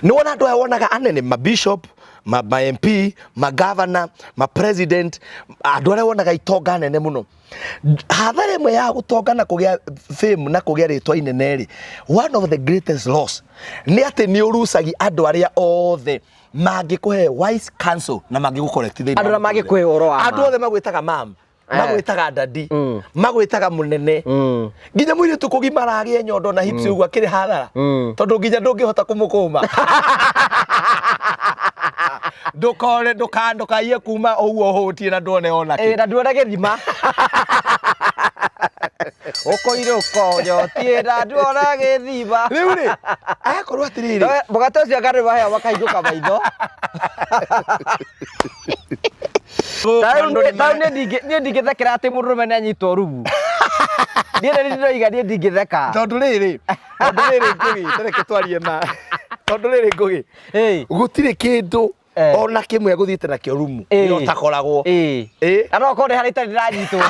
Nĩ wona andũ aya wonaga anene, ma bishop, ma MP, ma governor, ma president, andũ arĩa wonaga itonga nene mũno, hathara ĩmwe ya gũtonga na kũgĩa fame na kũgĩa rĩtwa inene rĩ, one of the greatest loss nĩ atĩ nĩ ũrucagi andũ arĩa othe mangĩkũhe wise counsel na mangĩgũ-correct thĩinĩ Andũ wa arĩa mangĩkũhe ũhoro wa ma. Andũ othe magwĩtaga mam, magwĩtaga dadi, magwĩtaga mũnene, nginya mũirĩtu kũgimara agĩe nyondo na hips ũguo akĩrĩ hathara, tondũ nginya ndũngĩhota kũmũkũma. Ndũkore, ndũkaiye kuma ũguo ũhũtie na nduone ona kĩ. Ĩ, na nduone gĩthima ũkoire ũkonyotie na nduone gĩthima. Rĩu rĩ, agakorwo atĩrĩrĩ, Mũgate ũcio anga nĩmaheo makahingũka maitho. Ta rĩu niĩ ndingĩthekera atĩ mũndũrũme nĩ anyitwo rumu. Niĩ nĩ ndĩroiga niĩ ndingĩtheka. Tondũ rĩrĩ Ngũgĩ, tareke twarie ma, tondũ rĩrĩ Ngũgĩ, gũtirĩ kĩndũ ona kĩmwe gũthiĩte nakĩo rumu nĩ ũtakoragwo. Ĩ. Na no korwo nĩ harĩa itarĩ ndĩranyitwo.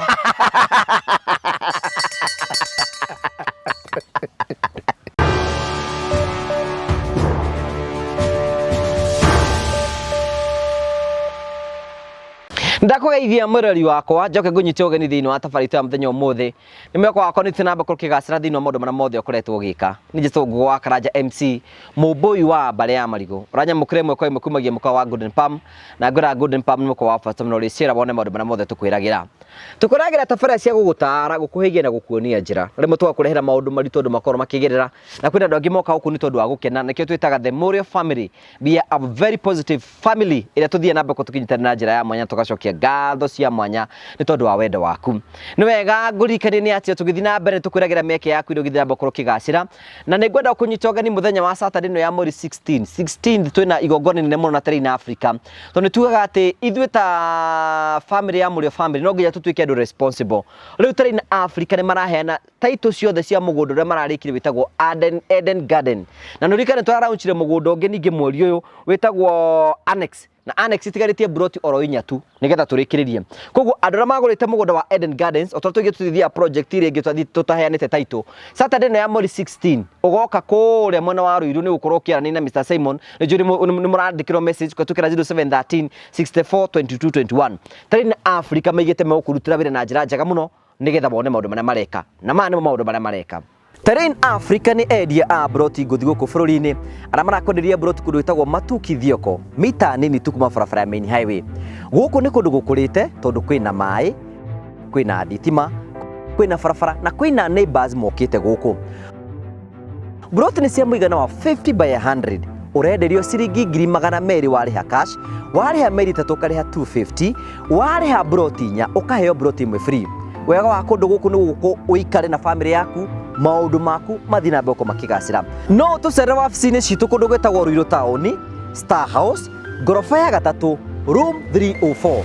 Ndakũgeithia mwĩrori wakwa, njoke ngũnyite ũgeni thĩinĩ wa tabarĩra itũ ya mũthenya ũmũthĩ. Nĩ mwĩhoko wakwa nĩ na mbere kũgacĩra thĩinĩ wa maũndũ marĩa mothe ũkoretwo ũgĩka. Nĩ njĩtwo Ngũgũ wa Karanja MC, mũmbũi wa mbarĩ ya marigũ. Ũranyamũkĩra ĩmwe kwa ĩmwe kumagia mũkawa wa Golden Palm, na ngwĩra Golden Palm nĩ mũkawa wa bata mũno ũrĩcera wone maũndũ marĩa mothe tũkwĩragĩra. Tũkwĩragĩra tabarĩra cia gũgũtaara, gũkũhĩgia na gũkuonia njĩra. Rĩmwe tũgakũrehera maũndũ maritũ andũ makoragwo makĩgerera, na kwĩna andũ angĩ moka gũkũ nĩ tondũ wa gũkena. Nĩkĩo twĩtaga The Mũrĩo Family. We are a very positive family ĩrĩa tũthiaga na mbere tũkĩnyitanĩra na njĩra ya mwanya, tũgacokia ngatho cia mwanya nĩ tondũ wa wendo waku. Nĩ wega ngũririkanie nĩ atĩ tũgĩthiĩ na mbere tũkwĩragĩra mĩeke yaku ĩrĩa ũgĩthiĩ na mbere gũkorwo ũkĩgacĩra, na nĩ ngwenda kũnyita ũgeni mũthenya wa Saturday ĩno ya mweri 16 16th, twĩna igongona inene mũno na Terrain Africa, tondũ nĩ tugaga atĩ ithuĩ ta family ya Mũrĩo family no nginya tũtuĩke andũ responsible. Rĩu Terrain Africa nĩ maraheana title ciothe cia mũgũnda ũrĩa mararĩkire wĩtagwo Eden, Eden Garden. Na nĩ tũraraunchire mũgũnda ũngĩ ningĩ mweri ũyũ wĩtagwo Annex, na Annex itigarĩtie broti oro inya tu nĩgetha tũrĩkĩrĩrie. Koguo andũ arĩa magũrĩte mũgũnda wa Eden Gardens, o tũrĩa tũingĩ tũthiaga project iria ingĩ tũtaheanĩte title, Saturday ĩno ya mweri 16 ũgoka kũrĩa mwena wa Ruiru nĩ gũkorwo ũkĩaranĩria na Mr Simon. Nĩ njũĩ nĩ mũrandĩkĩrwo message kũhetũkĩra 0713 64 22 21. Terrain Africa maigĩte megũkũrutĩra wĩra na njĩra njega mũno nĩgetha wone maũndũ marĩa mareka, na maya nĩmo maũndũ marĩa mareka. Terrain Africa nĩ endia a mburoti ngũthi gũkũ bũrũri-inĩ arĩa marakwenderia mburoti kũndũ gwĩtagwo Matuki Thioko, mita nini tu kuma barabara ya main highway. Gũkũ nĩ kũndũ gũkũrĩte tondũ kwĩna maĩ, kwĩna thitima, kwĩna barabara na kwĩna neighbors mokĩte gũkũ. Mburoti nĩ cia mũigana wa 50 by 100, ũrenderio ciringi 200,000 warĩha cash, warĩha mĩeri 3 ũkarĩha 250, warĩha mburoti inya ũkaheo mburoti ĩmwe free. Wega wa kũndũ gũkũ nĩ gũkũ ũikare na famĩlĩ yaku, maũndũ maku mathiĩ na mbere gũkorwo makĩgacĩra. No ũtũcerere wabici-inĩ citũ kũndũ gwĩtagwo Ruiru taũni, Star House, ngoroba ya gatatũ, room 304.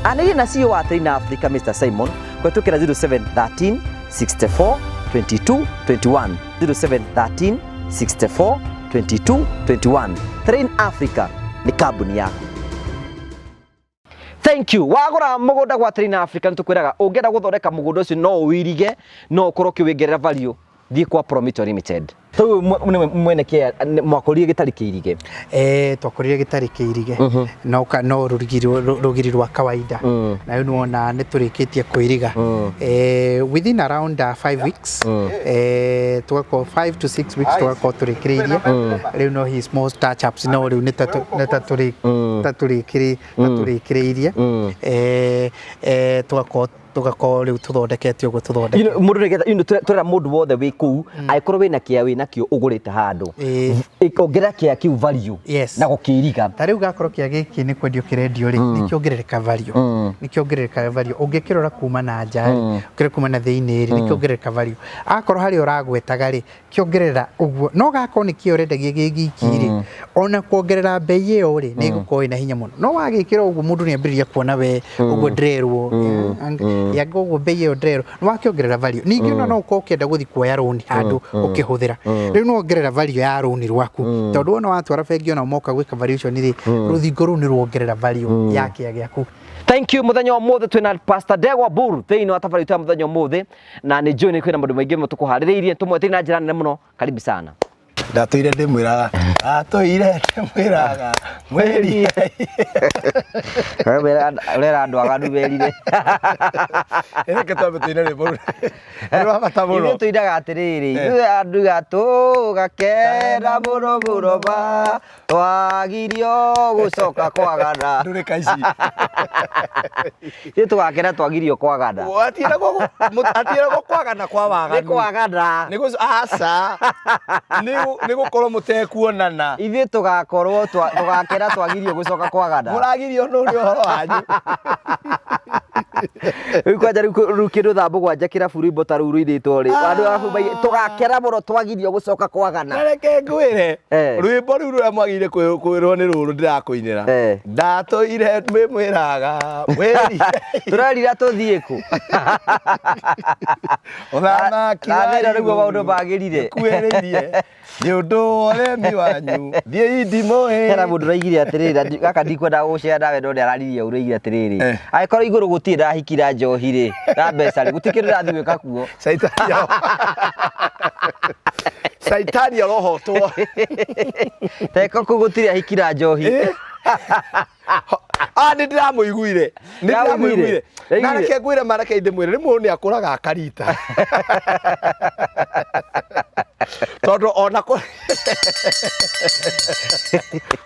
Anĩrĩria na CEO wa Terrain Africa Mr Simon kũhetũkĩra 0713 64 22 21, 0713 64 22 21. Terrain Africa nĩ kambuni yaku. Thank you. Wagũra mũgũnda gwa Terrain Africa nĩ tũkwĩraga ũngĩenda gũthondeka mũgũnda ũcio no ũirige, no ũkorwo ũkĩwĩongerera value, thiĩ kwa Promito Limited. Rĩu nĩwe mwene kĩa mwakorire gĩtarĩ kĩirige. Twakorire gĩtarĩ kĩirige, no rũgiri rwa kawaida, na rĩu nĩwona nĩ tũrĩkĩtie kũiriga within around 5 weeks, tũgakorwo 5 to 6 weeks tũgakorwo tũrĩkĩrĩirie. Rĩu no hi small touch ups, no rĩu nĩ ta tũrĩkĩrĩirie, tũgakorwo rĩu tũthondekete ũguo tũthondekete. Mũndũ nĩgetha tũrera mũndũ wothe wĩ kũu, angĩkorwo wĩna kĩa wĩ nakĩo ũgũrĩte handũ, ongerera kĩa kĩu value na gũkĩiriga. Ta rĩu gakorwo kĩa gĩkĩ nĩ kwendio kĩrendio rĩ, nĩ kĩongerereka value, nĩ kĩongerereka value ũngĩkĩrora kuma na nja rĩ, ũkĩrora kuma na thĩinĩ rĩ, nĩ kĩongerereka value. Akorwo harĩa ũragwetaga rĩ, kĩongerera ũguo, no gakorwo nĩ kĩo ũrendagia gĩ giki rĩ, ona kuongerera mbei ĩyo rĩ, nĩ ĩgũkorwo ĩna hinya mũno. No wagĩkĩra ũguo, mũndũ nĩ ambĩrĩria kuona we ũguo ndĩrerwo yanga ũguo mbei ĩyo ndĩrerwo, nĩ wakĩongerera value. Ningĩ ona no ũkorwo ũkĩenda gũthiĩ kuoya rũni handũ ũkĩhũthĩra, rĩu nĩ wongerera value ya rũni rwaku, tondũ wona watwara bengi ona moka gwĩka valuation rĩ, rũthingo rũu nĩ ruongerera value ya kĩa gĩaku. Thank you. Mũthenya wa ũmũthĩ twĩna Pastor Ndegwa Buru thĩinĩ wa tabarĩra itũ ya mũthenya ũmũthĩ, na nĩ njũĩ nĩ kwĩna maũndũ maingĩ mũno tũkũharĩrĩirie, tũmweteire na njĩra nene mũno. Karibu sana. Ndatũire ndĩmwĩraga Atũire mwĩraga mwĩrire. Ũrera andũ aganu merire. Reke twambe tũine rwĩmbo rũu. Nĩ rwa bata mũno. Ithuĩ tũinaga atĩrĩrĩ, ithuĩ andũ tũgakena mũno mũno ma twagirio gũcoka kwagana. Ndũrĩka ici. Ithuĩ tũgakena twagirio kwagana. Atiĩragwo kwagana kwa Nĩ waganu. kwagana. Nĩ gũc aca. Nĩ gũkorwo mũtekuonana. Ithuĩ tũgakorwo tũgakena twagirio gũcoka kwagana. Mũragirio nũ nĩ ũhoro wanyu. Rĩu kwanja rĩu rĩu kĩndũ thaa mũgwanja kĩrabu rwĩmbo ta rũu rũinĩtwo rĩ andũ arabu tũgakena mũno twagirio gũcoka kwagana. Na reke ngwĩre Eh. rwĩmbo rũu rũrĩa mwagĩrĩire kwĩrwo nĩ rũrũ ndĩrakũinĩra. Eh. Ndatũire mwĩraga mwĩrire. Tũrerira tũthiĩ kũ? Ũthamaki Na wa thĩna nĩguo maũndũ igũrũ magĩrire. nĩkuhĩrĩirie nĩ ũndũ wa ũremi wanyu thiĩi ndimũĩ. Hena mũndũ ũraigire atĩrĩrĩ na gaka ndikwenda gũcea nawe no nĩararirie ũru ũraigire atĩrĩrĩ Eh. angĩkorwo igũrũ gũtirĩ ndahikira njohi rĩ na mbeca rĩ gũtirĩ kĩndũ ndathiĩ gwĩka kuo. Caitani Caitani arohotwo. Teko kũu gũtirĩ ahikira njohi. Eh. Ah, nĩ ndĩramũiguire nĩ Ndĩramũiguire? ndĩramũiguire na Ndaiguire. reke ngwĩre ma reke ndĩmwĩre rĩmwe nĩ akũraga akarita tondũ ona kũ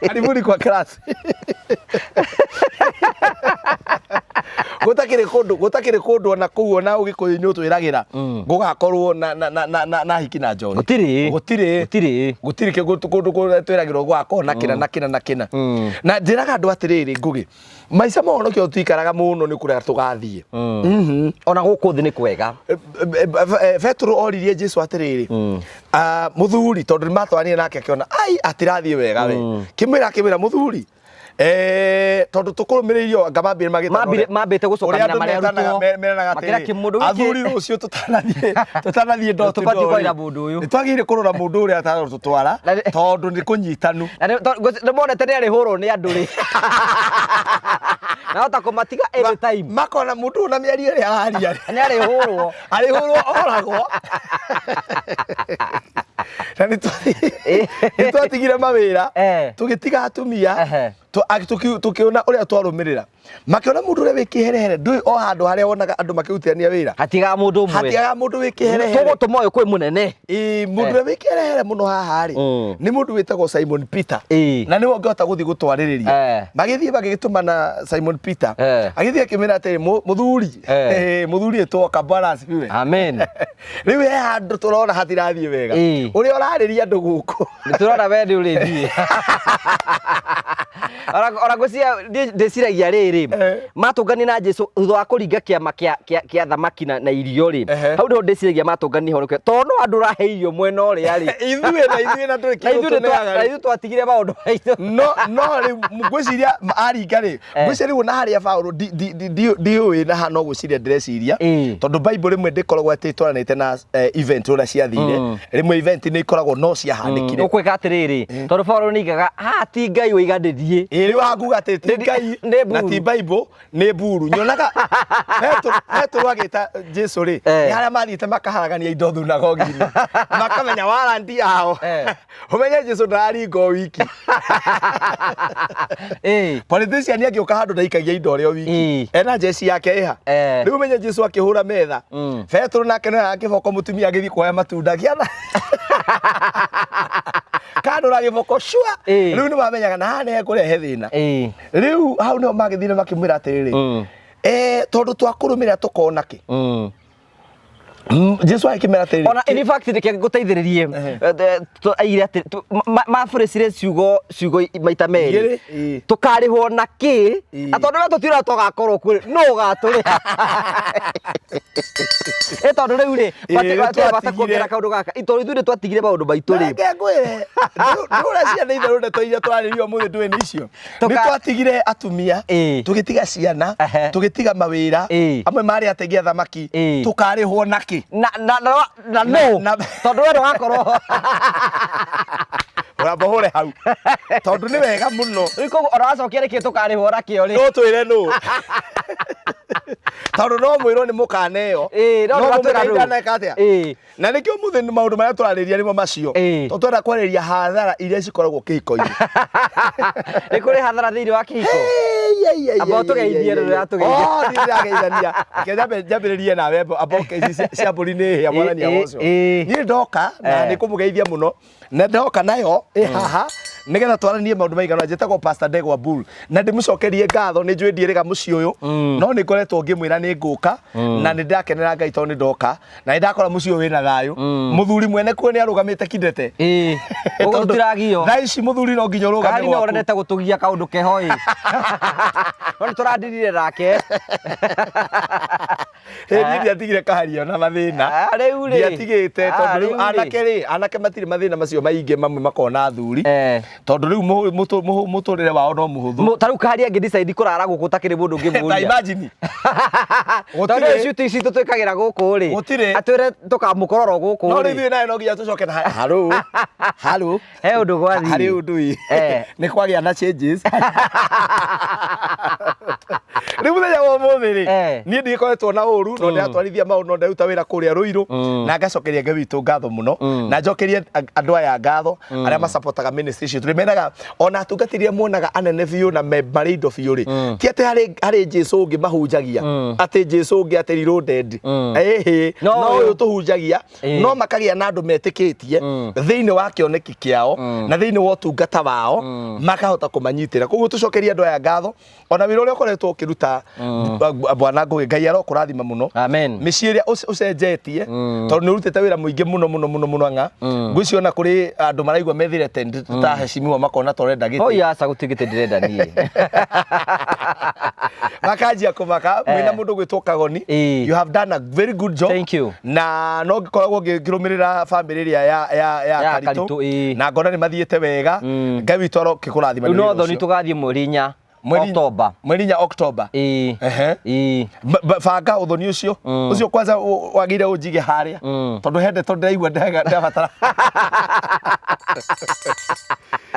karibuni kwa class gũtakĩrĩ kũndũ gũtakĩrĩ kũndũ ona kũu ona ũgĩkũyũ-inĩ ũtwĩragĩra gũgakorwo na na na na na, na hiki na njohi Gũtirĩ. gũtirĩ Gũtirĩ. gũtirĩ kũndũ kũrĩa twĩragĩrwo gũgakorwo na kĩna na kĩna na kĩna na njĩraga andũ atĩrĩrĩ ngũgĩ maica ma ũhonokio tuikaraga mũno nĩ kũrĩa tũgathiĩ Ona gũkũ thĩ nĩ kwega. Petero oririe Jesu atĩrĩrĩ ah, mũthuri tondũ nĩ matwaranire nake akĩona ai atirathiĩ wega we kĩmwĩra akĩmwĩra mũthuri Eh, tondũ tũkũrũmĩrĩirio anga mambire magĩtana Mambĩte gũcokanĩra ũrĩa andũ marĩ metanaga arutwo. meranaga Makĩra atĩrĩ kĩmũndũ gĩkĩ- athuri rũciũ tũtanathiĩ tũtanathiĩ door to Tũbatiĩ door kwarĩra rĩ, mũndũ ũyũ. nĩ twagĩrĩire kũrora mũndũ ũrĩa atarotũtwara Na nĩ- tondũ nĩ kũnyitanu Na nĩ monete nĩ arĩhũrwo nĩ andũ rĩ. Na hota kũmatiga anytime. Makona mũndũ ũyũ na mĩario ĩrĩa araria rĩ. Nĩ arĩhũrwo. Arĩhũrwo oragwo. Na nĩ twatigire mawĩra Eh. tũgĩtiga atumia Ehe. tũkĩona ũrĩa twarũmĩrĩra makĩona mũndũ ũrĩa wĩ kĩherehere ndũĩ o handũ harĩa wonaga andũ makĩrutithania wĩra Hatigaga mũndũ ũmwe. hatigaga mũndũ wĩ kĩherehere Tũgũtũma ũyũ kwĩ mũnene. Ĩĩ, mũndũ ũrĩa wĩ kĩherehere mũno haha rĩ nĩ mũndũ wĩtagwo Simon Peter Ĩĩ. na nĩwe ũngĩhota gũthiĩ gũtwarĩrĩria Eh. magĩthiĩ magĩgĩtũmana Simon Peter Eh. agĩthiĩ akĩmwĩra atĩrĩ mũthuri Eh. eh, mũthuri ĩtwoka Bwana asifiwe Amen. rĩu he handũ tũrona hatirathiĩ wega Ĩĩ. ũrĩa ũrarĩria andũ gũkũ Nĩ tũrona we nĩ ũrĩthiĩ. Ona ngwĩciria ndĩciragia rĩrĩ Eh. matũngani na Jesu thutha wa kũringa kĩama kĩa thamaki na irio rĩ Ehe. hau nĩho ndĩciragia matũngani honoke tondũ no andũ ũrahe irio mwena ũrĩa rĩ ithuĩ na ithuĩ na ndũrĩ na kĩndũ ithuĩ nĩ tũneaga na rĩ. ithuĩ twatigire maũndũ maitũ no no rĩu ngwĩciria aringa rĩ Eh. ngwĩciria rĩu na harĩa Paũlũ ndiũĩ na no gwĩciria ndĩreciria Ĩĩ. tondũ Bible rĩmwe ndĩkoragwo atĩ ĩtwaranĩte na event ũrĩa ciathire rĩmwe event nĩ ikoragwo no ciahanĩkire ũkwĩka atĩrĩrĩ tondũ Paũlũ nĩaigaga haha ti Ngai waiganĩrie ĩĩ rĩu hakuga atĩ ti Ngai Nĩ na mburu. ti Bible nĩ mburu nyonaga Petero agĩta Jesu rĩ Eh. nĩ harĩa mathiĩte makaharagania indo thunagogi-inĩ makamenya warranty yao Eh. ũmenye Jesu ndararinga o wiki Ĩĩ. Politician angĩũka handũ ndaikagia indo ũrĩa o wiki Ĩĩ. ena jeci yake ĩha Eh. rĩu ũmenye Jesu akĩhũra metha Petero nake no kĩboko mũtumia agĩthiĩ kuoya matunda kĩana kanũra gĩboko cua Ĩĩ. rĩu nĩ mamenyaga na haha nĩ hekũrehe thĩna Ĩĩ. rĩu hau nĩho magĩthire makĩmwĩra atĩrĩrĩ eh, tondũ twakũrũmĩrĩra tũkona kĩ Jesu agĩkĩmera atĩrĩrĩ Ona in fact reke ngũteithĩrĩrie aigire atĩ mabũrĩcire ciugo ciugo maita merĩ Igĩrĩ, ĩĩ. tũkarĩhwo na kĩ Ĩĩ. na tondũ we tũtiũra tũgakorwo kuo rĩ, nũ ũgatũrĩha ĩ tondũ rĩu rĩ Ĩĩ, bata twatigire. kuongerera kaũndũ gaka Ĩ, tondũ ithuĩ nĩ twatigire maũndũ maitũ rĩ Reke ngwĩre ndũra ciana itherũ ndeto iria twarĩrio ũmũthĩ ndũĩ nĩ icio nĩ twatigire atumia Ĩĩ. tũgĩtiga ciana Ehe. tũgĩtiga mawĩra Ĩĩ. amwe marĩ ategi a thamaki Ĩĩ. tũkarĩhwo nakĩ na na na na no tondũ we ndũgakorwo ho ũramba hũre hau tondũ nĩ wega mũno rĩu koguo ona wacokia nĩkĩ tũkarĩhwo nakĩo rĩ no twĩre nũ Tondũ no mwĩrwo nĩ mũkaneo. Ĩĩ, no No ndũratwĩra mũmenye rĩu. ndaneka atĩa. Ĩĩ. Na nĩkĩo mũthĩ nĩ maũndũ marĩa tũrarĩria nĩmo macio. Ĩĩ. Tondũ twenda kwarĩria hathara iria cikoragwo kĩhiko-inĩ. Nĩ kũrĩ hathara thĩinĩ wa kĩhiko. Amba ũtũgeithie rĩu ũratũgeithia. Oh, niĩ ndĩrageithania. Reke nyambĩrĩrie nawe amba ũke ici cia mbũri nĩ hĩa mwathani Ĩĩ, agocwo. ĩĩ. Niĩ ndoka na Eh. nĩ kũmũgeithia mũno na ndoka nayo ĩ haha nĩgetha twaranie maũndũ maigana ũna. Njĩtagwo Pastor Ndegwa Bull na ndĩmũcokerie ngatho nĩ njũĩ ndiĩrĩga mũciĩ ũyũ no nĩ ngoretwo ngĩmwĩra nĩ ngũka na nĩ ndakenera Ngai tondũ nĩ ndoka na nĩ ndakora mũciĩ ũyũ wĩna thayũ. Mũthuri mwene kuo nĩ arũgamĩte kidete. Ĩĩ. Ũguo Tondũ tũtiragio. thaa ici mũthuri no nginya ũrũgame Kahari no gwaku. ũrendete gũtũgia kaũndũ keho ĩ. No nĩ tũrandirire nake. Ĩ, niĩ ndiatigire kahario na mathĩna. Ah, rĩu rĩ. Ndiatigĩte Ah, tondũ rĩu rĩu rĩ. anake rĩ, anake matirĩ mathĩna macio maingĩ mamwe makoragwo na athuri. Eh. Tondũ rĩu mũtũrĩre wao no mũhũthũ. Ta rĩu kahari angĩ decide kũrara gũkũ ũtakĩrĩ mũndũ Ta ũngĩmũria. imagine. Tondũ Gũtirĩ. shoot ici tũtwĩkagĩra gũkũ rĩ. Gũtirĩ. Atwĩre tũkamũkorora gũkũ No rĩu rĩ. ithuĩ nawe no nginya tũcoke na haro. Haro. He ũndũ gwathiĩ. Harĩ ũndũ ĩ. Eh. Nĩ kwagĩa na changes. Rĩu mũthenya wa ũmũthĩ rĩ, Eh. niĩ ndigĩkoretwo na ũru no ndĩratwarithia maũndũ no ndĩraruta wĩra kũrĩa Rũirũ na ngacokeria Ngai witũ ngatho mũno na njokerie andũ aya ngatho arĩa masapotaga ministry citũ. Nĩmenaga ona atungatĩri arĩa muonaga anene biũ na marĩ indo biũ rĩ, ti atĩ harĩ Jesũ ũngĩ mahunjagia, atĩ Jesũ ũngĩ atĩ reloaded. Ĩhĩ, No no ũyũ. ũyũ tũhunjagia no makagĩa na andũ metĩkĩtie thĩinĩ wa kĩoneki kĩao na thĩinĩ wa ũtungata wao makahota kũmanyitĩra. Koguo tũcokerie andũ aya ngatho ona wĩra ũrĩa ũkoretwo ũkĩruta bwana Ngũgĩ, Ngai arokũrathima mũno. Amen. Mĩciĩ ĩrĩa ũcenjetie tondũ nĩ ũrutĩte wĩra mũingĩ mũno mũno mũno mũno anga ngwĩciria ona kũrĩ andũ maraigua me threatened ta heshimiwa makona ta ũrenda gĩtĩ. Oi aca gũtirĩ gĩtĩ ndĩrenda niĩ. Makanjia kũmaka mwĩna mũndũ gwĩtwo Kagoni. Ĩĩ. You have done a very good job. Thank you. Na no ngĩkoragwo ngĩrũmĩrĩra family ĩrĩa ya Ya Karitũ Karitũ, ĩĩ. na ngona nĩ mathiĩte wega. Ngai witũ arokĩkũrathima Rĩu nĩ no wĩra thoni ũcio. tũgathiĩ mweri inya October. Mweri inya October. Ĩĩ. Ehe. Ĩĩ. Banga ũthoni ũcio ũcio kwanza wagĩrĩire ũnjige harĩa tondũ he ndeto ndĩraigua ndĩrabatara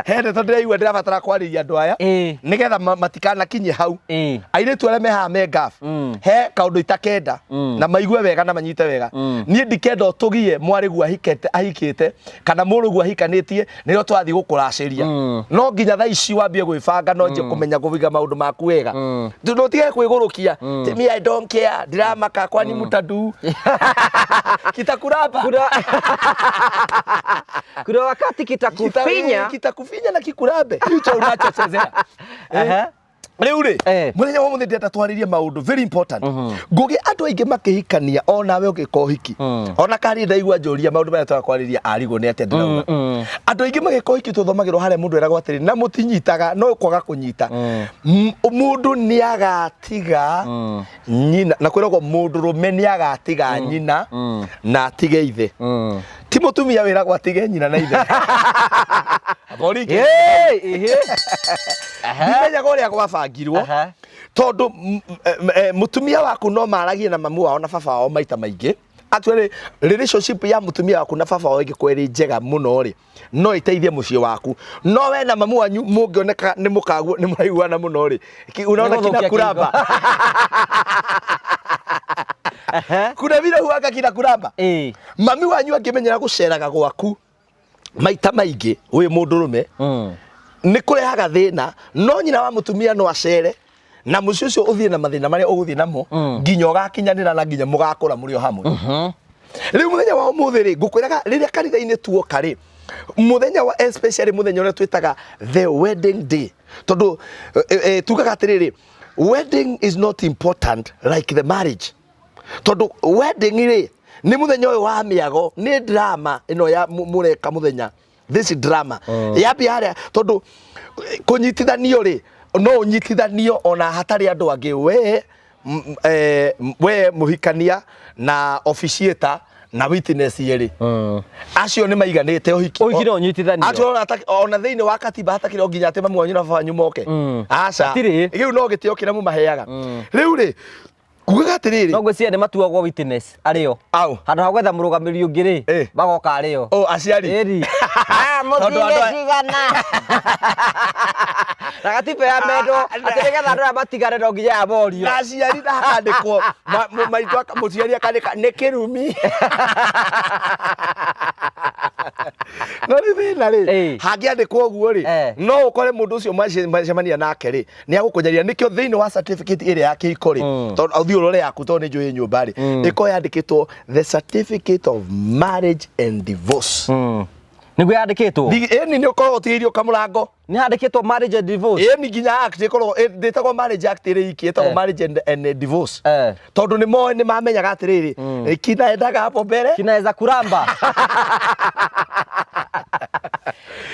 he ndeto ndĩraigua ndĩrabatara kwarĩria andũ aya Ĩĩ. nĩgetha matikanakinye hau. Ĩĩ. Airĩtu arĩa me haha me ngaf he kaũndũ itakenda na maigue wega na manyite wega. Niĩ ndikenda ũtũgie mwarĩguo ahikĩte kana mũrũguo ahikanĩtie nĩrĩo twathiĩ gũkũracĩria. No nginya thaa ici wambie gwĩbanga no njie kũmenya kũiga maũndũ maku wega. Ndũtige kwĩgũrũkia. Ti me I don't care, ndiramaka kwani mutadu kitakuramba. Kuna wakati kitakufinya. Kitakufinya na kikurambe hicho unachochezea. Aha. Rĩu rĩ, Eh. mũthenya wa mũthĩ ndĩrenda twarĩrie maũndũ very important. Ngũgĩ andũ aingĩ makĩhikania onawe ũgĩka ũhiki ona karĩ ndaigua njũria maũndũ marĩa tũrakwarĩria arigwo nĩ atĩa ndĩrauga. Andũ aingĩ magĩka ũhiki tũthomagĩrwo harĩa mũndũ eragwo atĩrĩ na mũtinyitaga no kwaga kũnyita. Mũndũ nĩ agatiga nyina na kwĩragwo mũndũrũme nĩ agatiga nyina na atige ithe. Ti mũtumia wĩragwo atige nyina na ithe. Aborike. Ĩĩ, ĩhĩ. Ndimenyaga ũrĩa gwabangirwo Aha. tondũ mũtumia waku no maragie na mamu wao na baba wao maita maingĩ. Actually relationship ya mũtumia waku na baba wao ĩngĩkorwo ĩrĩ njega mũno rĩ, no ĩteithie mũciĩ waku. No we na mamu wanyu mũngĩoneka nĩ mũkaguo nĩ mũraiguana mũno rĩ, unaona Nĩ gũthũkia kina kuramba. Kuna vile huanga kina kuramba. Ĩĩ. Mami wanyu angĩmenyera gũceraga gwaku maita maingĩ wĩ mũndũrũme nĩ kũrehaga thĩna. No nyina wa mũtumia no acere na mũciĩ ũcio ũthiĩ na mathĩna marĩa ũgũthiĩ namo nginya ũgakinyanĩra na nginya mũgakũra mũrĩ o hamwe. Rĩu mũthenya wa ũmũthĩ rĩ, ngũkwĩraga rĩrĩa kanitha-inĩ tuoka rĩ, mũthenya wa especially mũthenya ũrĩa twĩtaga the wedding day, tondũ tugaga atĩrĩrĩ, wedding is not important like the marriage. Tondũ wedding rĩ nĩ mũthenya ũyũ wa mĩago, nĩ drama ĩno ya mũreka mũthenya, this is drama yambia harĩa, tondũ kũnyitithanio rĩ no ũnyitithanio ona hatarĩ andũ angĩ, we mũhikania na officiator na witness yerĩ acio nĩ maiganĩte ũhiki. Ũhiki no ũnyitithanio. Acio ona thĩinĩ wa katiba hatakĩrĩ o nginya atĩ mamu wanyu na baba wanyu moke. Aca. Hatirĩ. Rĩu no gĩtĩo kĩrĩa mũmaheaga. Rĩu rĩ kugaga atĩrĩrĩ, No ngwĩciria nĩ matuagwo witness arĩo. Au. Handũ ha gwetha mũrũgamĩrĩri ũngĩ rĩ, Eh. magoka arĩo. O aciari. Ĩri. Tondũ andũ Mũthire cigana. Na gatiba ya mendo atĩ nĩgetha andũ aya matigane no nginya aya morio. Na aciari na hakandĩkwo maitũ mũciari akandĩka nĩ kĩrumi. No rĩu thĩna rĩ, hangĩandĩkwo ũguo rĩ, no ũkore mũndũ ũcio mwacemania nake rĩ, nĩ agũkũnyaria. Nĩkĩo thĩinĩ wa certificate ĩrĩa ya kĩhiko rĩ, tondũ ũthiĩ ũrore yaku tondũ nĩ njũĩ nyũmba rĩ, ĩkorwo yandĩkĩtwo the certificate of marriage and divorce. Nĩguo yandĩkĩtwo. Ĩni nĩ ũkoragwo ũtigĩirio kamũrango. Nĩ handĩkĩtwo marriage and divorce. Ĩni nginya act ĩkoragwo ndĩtagwo marriage act ĩrĩ iki, ĩtagwo marriage and divorce. Tondũ nĩ moĩ, nĩ mamenyaga atĩrĩrĩ, kinaendaga hapo mbere kinaweza kuramba.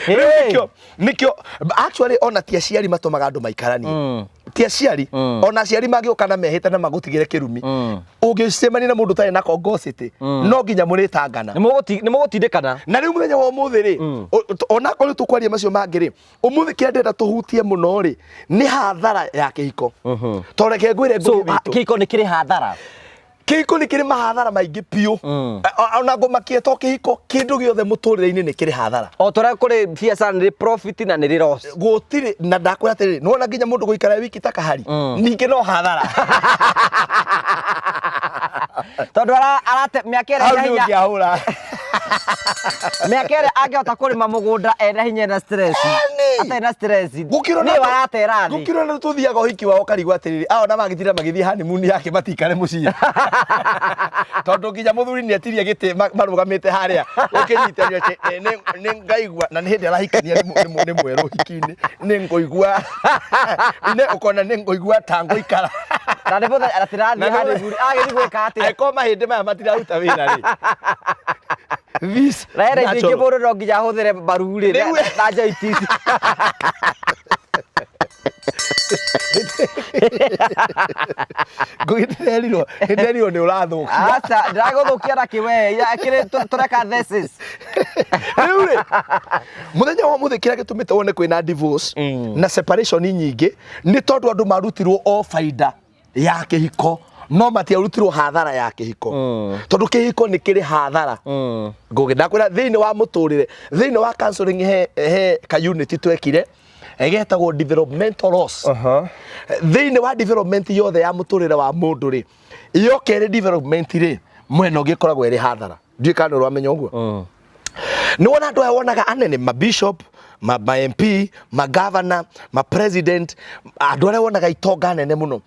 Rĩu nĩkĩo actually ona ti aciari matũmaga andũ maikaranie, ti aciari. Ona aciari mangĩũka na mehĩte na magũtigĩre kĩrumi, ũngĩcemania na mũndũ ũtarĩ na kongocity, no nginya mũrĩtangana. Nĩ mũgũtindĩkana. Na rĩu mũthenya wa ũmũthĩ rĩ, onakorwo rĩu tũkwaria macio mangĩ rĩ, ũmũthĩ kĩrĩa ndĩrenda tũhutie mũno rĩ, nĩ hathara ya kĩhiko. Tondũ reke ngwĩre, So Ngũgĩ witũ, kĩhiko nĩ kĩrĩ hathara. Kĩhiko nĩ kĩrĩ mahathara maingĩ biũ. Ona ngũmakie to kĩhiko, kĩndũ gĩothe mũtũrĩre-inĩ nĩ kĩrĩ hathara. O ta ũrĩa kũrĩ biacara nĩ rĩ profit na nĩ rĩ loss. Gũtirĩ na ndakwĩra atĩrĩrĩ, nĩwona nginya mũndũ gũikara wiki ta kahari, ningĩ no hathara. Tondũ arate mĩaka ĩrĩa Hau ena nĩ hinya ũngĩahũra. Mĩaka ĩrĩa angĩhota kũrĩma mũgũnda ena hinya, ena stress, atarĩ na stress, Gũkĩrwo nĩyo aratera thĩ. Gũkĩrwo na tũthiaga ũhiki wao ũkarigwo atĩrĩrĩ, ao na magĩtinda magĩthiĩ honeymoon yake matikare mũciĩ, tondũ nginya mũthuri nĩ etirie gĩtĩ marũgamĩte harĩa ũkĩnyitanio atĩ nĩ ngaigua na nĩ hĩndĩ arahikania, nĩ mwerũ ũhiki-inĩ, nĩ ngũigua nĩ ũkona nĩ ngũigua ta ngũikara. Na nĩ mũthenya atirathiĩ honeymoon agĩthiĩ gwĩka atĩa? Angĩkorwo mahĩndĩ maya matiraruta wĩra rĩ, this Na hena indo ingĩ natural. Mũndũ no nginya ahũthĩre mbaru rĩ na joint ici. Ngũgĩ, ndĩrerirwo nĩ ũrathũkia. Aca, ndĩragũthũkia na kĩwe kĩrĩ tũreka thesis. Rĩu rĩ, mũthenya wa mũthĩ, kĩrĩa gĩtũmĩte wone kwĩna divorce na separation nyingĩ nĩ tondũ andũ marutirwo o baida ya kĩhiko no matiarutirwo hathara ya kĩhiko, tondũ kĩhiko nĩ kĩrĩ hathara. Ngũgĩ, ndakwĩra thĩinĩ wa mũtũrĩre, thĩinĩ wa counseling, he ka unit twekire getagwo developmental loss. Thĩinĩ wa development yothe ya mũtũrĩre wa mũndũ rĩ, yoka ĩrĩ development rĩ, mwena ũngĩ ĩkoragwo ĩrĩ hathara. Ndiũĩ kana nĩ ũramenya ũguo. Nĩ wona andũ aya wonaga anene, ma bishop, ma MP, ma governor, ma president, andũ arĩa wonaga itonga nene mũno,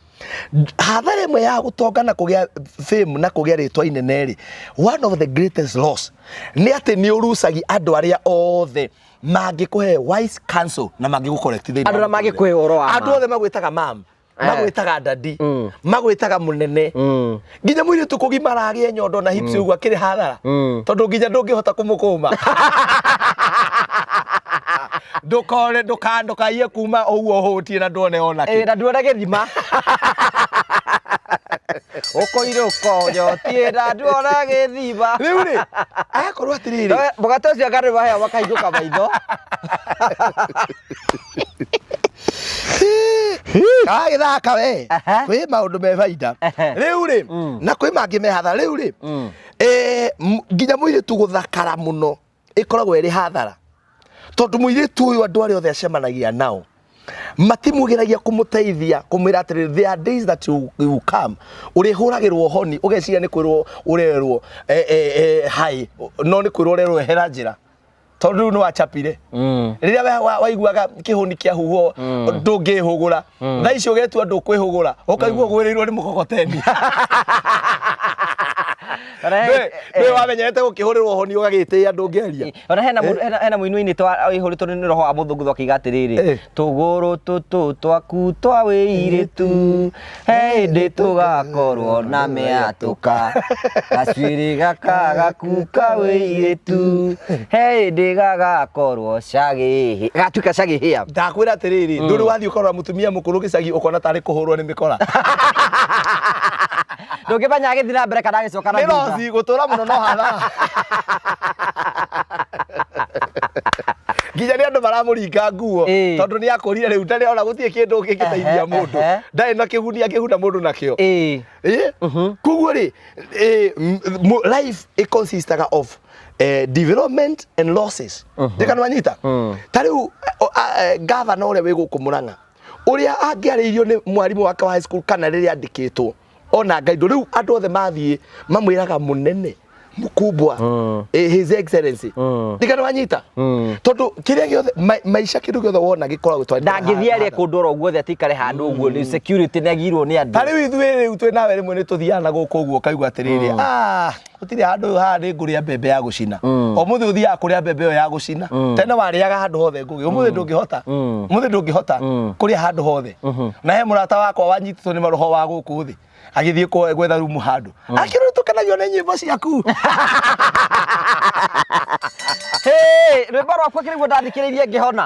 hathara ĩmwe ya gũtonga na kũgĩa fame na kũgĩa rĩtwa inene rĩ, one of the greatest loss nĩ atĩ nĩ ũrucagi andũ arĩa othe mangĩkũhe wise counsel na mangĩgũcorrect thĩinĩ Andũ wa arĩa mangĩkũhe ũhoro wa ma. Andũ othe magwĩtaga mam, magwĩtaga daddy, magwĩtaga mũnene. Nginya mũirĩtu kũgimara agĩe nyondo na hips ũguo akĩrĩ hathara, tondũ nginya ndũngĩhota kũmũkũma. Ndũkore ndũkaiye kuma ũguo ũhũtie na nduone ona kĩ. Na nduone gĩthima ũkoire ũkonyotie na nduone gĩthima. Rĩu rĩ, agakorwo atĩrĩrĩ, Mũgate ũcio anga nĩ waheo makahingũka maitho. Gagĩthaka we. Kwĩ maũndũ me baida rĩu rĩ, na kwĩ mangĩ me hathara. Rĩu rĩ, nginya mũirĩtu gũthakara mũno ĩkoragwo ĩrĩ hathara, tondũ mũirĩtu ũyũ andũ arĩa othe acemanagia nao matimugeragia kũmũteithia, kũmwĩra atĩrĩrĩ, there are days that you come ũrĩhũragĩrwo honi ũgeciria nĩ kwĩrwo ũrerwo hai, no nĩ kwĩrwo ũrerwo ehera njĩra, tondũ rĩu nĩ wachapire. Rĩrĩa waiguaga kĩhũni kĩahuhwo ndũngĩhũgũra, thaa ici ũgetua ndũkwĩhũgũra, ũkaigua ũgwĩrĩirwo nĩ mũkokoteni. Ndũĩ wamenyerete gũkĩhũrĩrwo honi ũgagĩtĩĩa ndũngĩaria. Ona hena mũndũ, hena mũini ũinĩte waihũrĩtwo nĩ roho wa mũthũngũtho akiuga atĩrĩrĩ, tũgũrũ tũtũ twaku twa wĩirĩtu he hĩndĩ tũgakorwo na mĩatũka, gacuĩrĩ gaka gaku ka wĩirĩtu he hĩndĩ gagakorwo cagĩhĩ gatuĩka cagĩhĩa. Ndakwĩra atĩrĩrĩ, ndũrĩ wathiĩ ũkarora mũtumia mũkũrũ gĩcagi ũkona tarĩ kũhũrwo nĩ mĩkora. Ndũngĩmenya agĩthiĩ na mbere kana agĩcoka na Nĩ thutha. losi gũtũra mũno no hathara. Nginya nĩ andũ maramũringa nguo tondũ nĩ akũrire rĩu ndarĩ ona gũtirĩ kĩndũ kĩngĩteithia mũndũ. Ndarĩ na kĩguni angĩguna mũndũ nakĩo. Koguo rĩ life ĩ consistaga of development and losses. Ndĩka nĩwanyita? Ta rĩu gavana ũrĩa wĩ gũkũ Mũrang'a ũrĩa angĩarĩirio nĩ mwarimũ wake wa high school kana rĩrĩa andĩkĩtwo ona ngaindo rĩu andũ othe mathiĩ mamwĩraga mũnene mkubwa his excellency ndika nĩwanyita tondũ kĩrĩa gĩothe maica kĩndũ gĩothe wona gĩkoragwo gĩtwarĩte Ndangĩthiĩ arĩe kũndũ oro guothe atikare handũ ũguo nĩ security nĩ agirwo nĩ andũ. Ta rĩu ithuĩ rĩu twĩ nawe rĩmwe nĩ tũthiaga na gũkũ ũguo ũkaigua atĩrĩrĩ ah gũtirĩ handũ haha nĩ ngũrĩa mbembe ya gũcina ũmũthĩ ũthiaga kũrĩa mbembe ĩyo ya gũcina tene warĩaga handũ hothe ngũgĩ ũmũthĩ ndũngĩhota ũmũthĩ ndũngĩhota kũrĩa handũ hothe na he mũrata wakwa wanyitĩtwo nĩ maroho wa gũkũ thĩ agĩthiĩ gwetha rumu handũ akĩrwo tũkenagio nĩ nyĩmbo ciaku. Hey, rwĩmbo rwakwa kĩrĩguo ndathikĩrĩirie ngĩhona.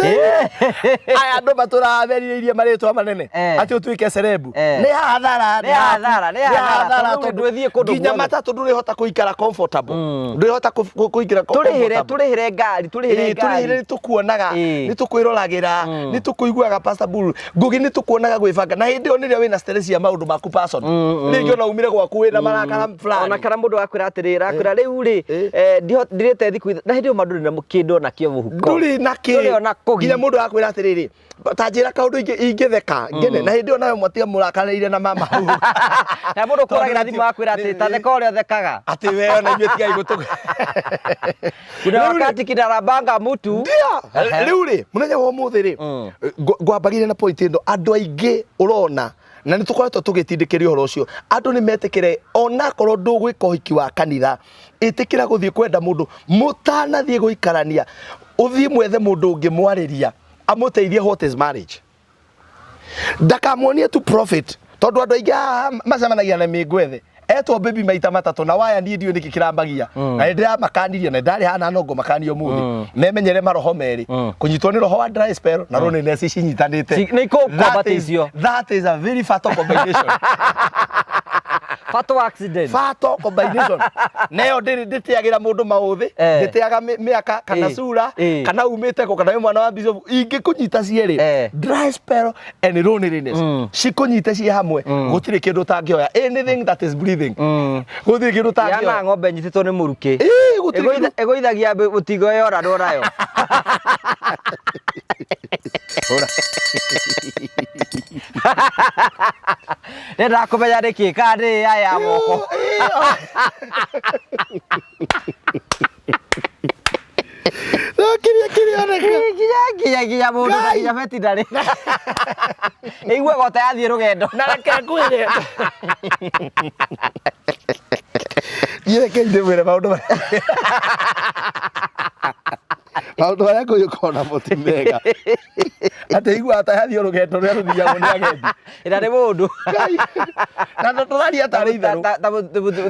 Aya andũ matũraga merirĩirie marĩtwa manene atĩ ũtuĩke cerebu nĩ hathara. Nĩ hathara, nĩ hathara, tondũ ndũgĩthiĩ kũndũ nginya guothe. matatũ ndũrĩhota kũikara comfortable, ndũrĩhota kũingĩra Tũrĩhĩre comfortable. tũrĩhĩre ngari, tũrĩhĩre Ĩĩ, tũrĩhĩre ngari. nĩ tũkuonaga nĩ tũkwĩroragĩra nĩ tũkũiguaga Pastor Bull Ngugi nĩ tũkuonaga gwĩbanga na hĩndĩ ĩyo nĩrĩo wĩna stress ya maũndũ maku personal rĩngĩ ona umire gwaku wĩna marakara fulani. Ona kana mũndũ akwĩra atĩrĩrĩ akwĩra rĩu rĩ ndirĩte thikũ na hĩndĩ ĩyo ma ndũrĩ na kĩndũ ona kĩo mũhuko. Ndũrĩ na kĩ Ndũrĩ ona kũgi. Nginya mũndũ akwĩra atĩrĩrĩ ta njĩra kaũndũ ingĩtheka ngene na hĩndĩ ĩyo nawe mwatiga mũrakarĩire na mama hau. Na mũndũ ũkũragĩra thimũ akwĩra atĩ ta theka ũrĩa ũthekaga. Atĩ we ona inyuĩ tigai gũtũ. Kuna Rĩu rĩ- wakati kinarabanga mutu. Ndio. Rĩu rĩ mũthenya wa ũmũthĩ rĩ ngwambagĩria na point ĩno andũ aingĩ ũrona na nĩ tũkoretwo tũgĩtindĩkĩria ũhoro ũcio andũ nĩ metĩkĩre onakorwo ndũgwĩka ũhiki wa kanitha ĩtĩkĩra gũthiĩ kwenda mũndũ mũtanathiĩ gũikarania ũthiĩ mwethe mũndũ ũngĩmwarĩria amũteithie what is marriage ndakamuonie tu profit tondu andu aingi haha macemanagia na mĩngwethe etwo baby maita matatũ na waya niĩ ndiũĩ nĩkĩ kĩrambagia na nĩ ndĩramakanirie na ndarĩ hana no ngũmakania ũmũthĩ memenyere maroho merĩ kũnyitwo nĩ roho wa dry spell na loneliness cinyitanĩte. Nĩ ikũkwambata icio. That is a very fatal combination. Fatal accident. Fatal combination neyo ndĩrĩ ndĩteagĩra mũndũ maũthĩ ndĩteaga mĩaka kana cura kana umĩte kũ kana wĩ mwana wa bishop ingĩkũnyita cierĩ dry spell and loneliness cikũnyite ciĩ hamwe gũtirĩ kĩndũ ũtangĩoya, anything that is breathing gũtirĩ kĩndũ Yana ũtangĩoya. Ng'ombe nyitĩtwo nĩ mũrukĩ. Ĩĩ, gũtirĩ kĩndũ. Ĩgũithagia mũtigo yoranwo nayo. Hũra. Ndendaga kũmenya nĩkĩ kana nĩ aya ya moko. No kĩrĩa kĩrĩoneka. Nginya nginya nginya mũndũ na Ngai. nginya veterinary. Ĩiguaga ta yathiĩ rũgendo. Na reke ngwĩre niĩ reke ndĩmwĩre maũndũ marĩa maũndũ marĩa ngũgĩkorwo namo ti mega atĩ iguaga ta yathiĩ rũgendo rũrĩa rũthiagwo nĩ agendi. Ĩna nĩ mũndũ. Ngai. Na tũraria tarĩ itherũ.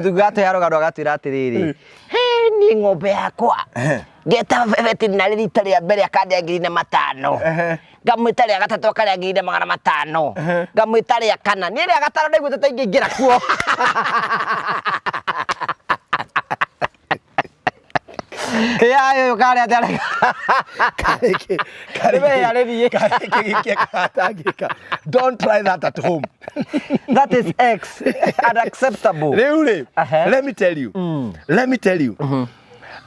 Tũgatũhe rũgano agatwĩra atĩrĩrĩ he niĩ ng'ombe yakwa ngeta veterinary rita rĩa mbere akandĩa 4,500 ngamwĩta rĩa gatatũ akarĩa 4,500 ngamwĩta rĩa kana niĩ rĩa gatano ndaiguĩte ta ingĩingĩra kuo. Ya ũyũ karĩa atĩa? Karĩkĩ Nĩweyarĩrie. karĩkĩ gĩkia karatangĩka. Don't try that at home. That is X unacceptable. Rĩu rĩ let me tell you let me tell you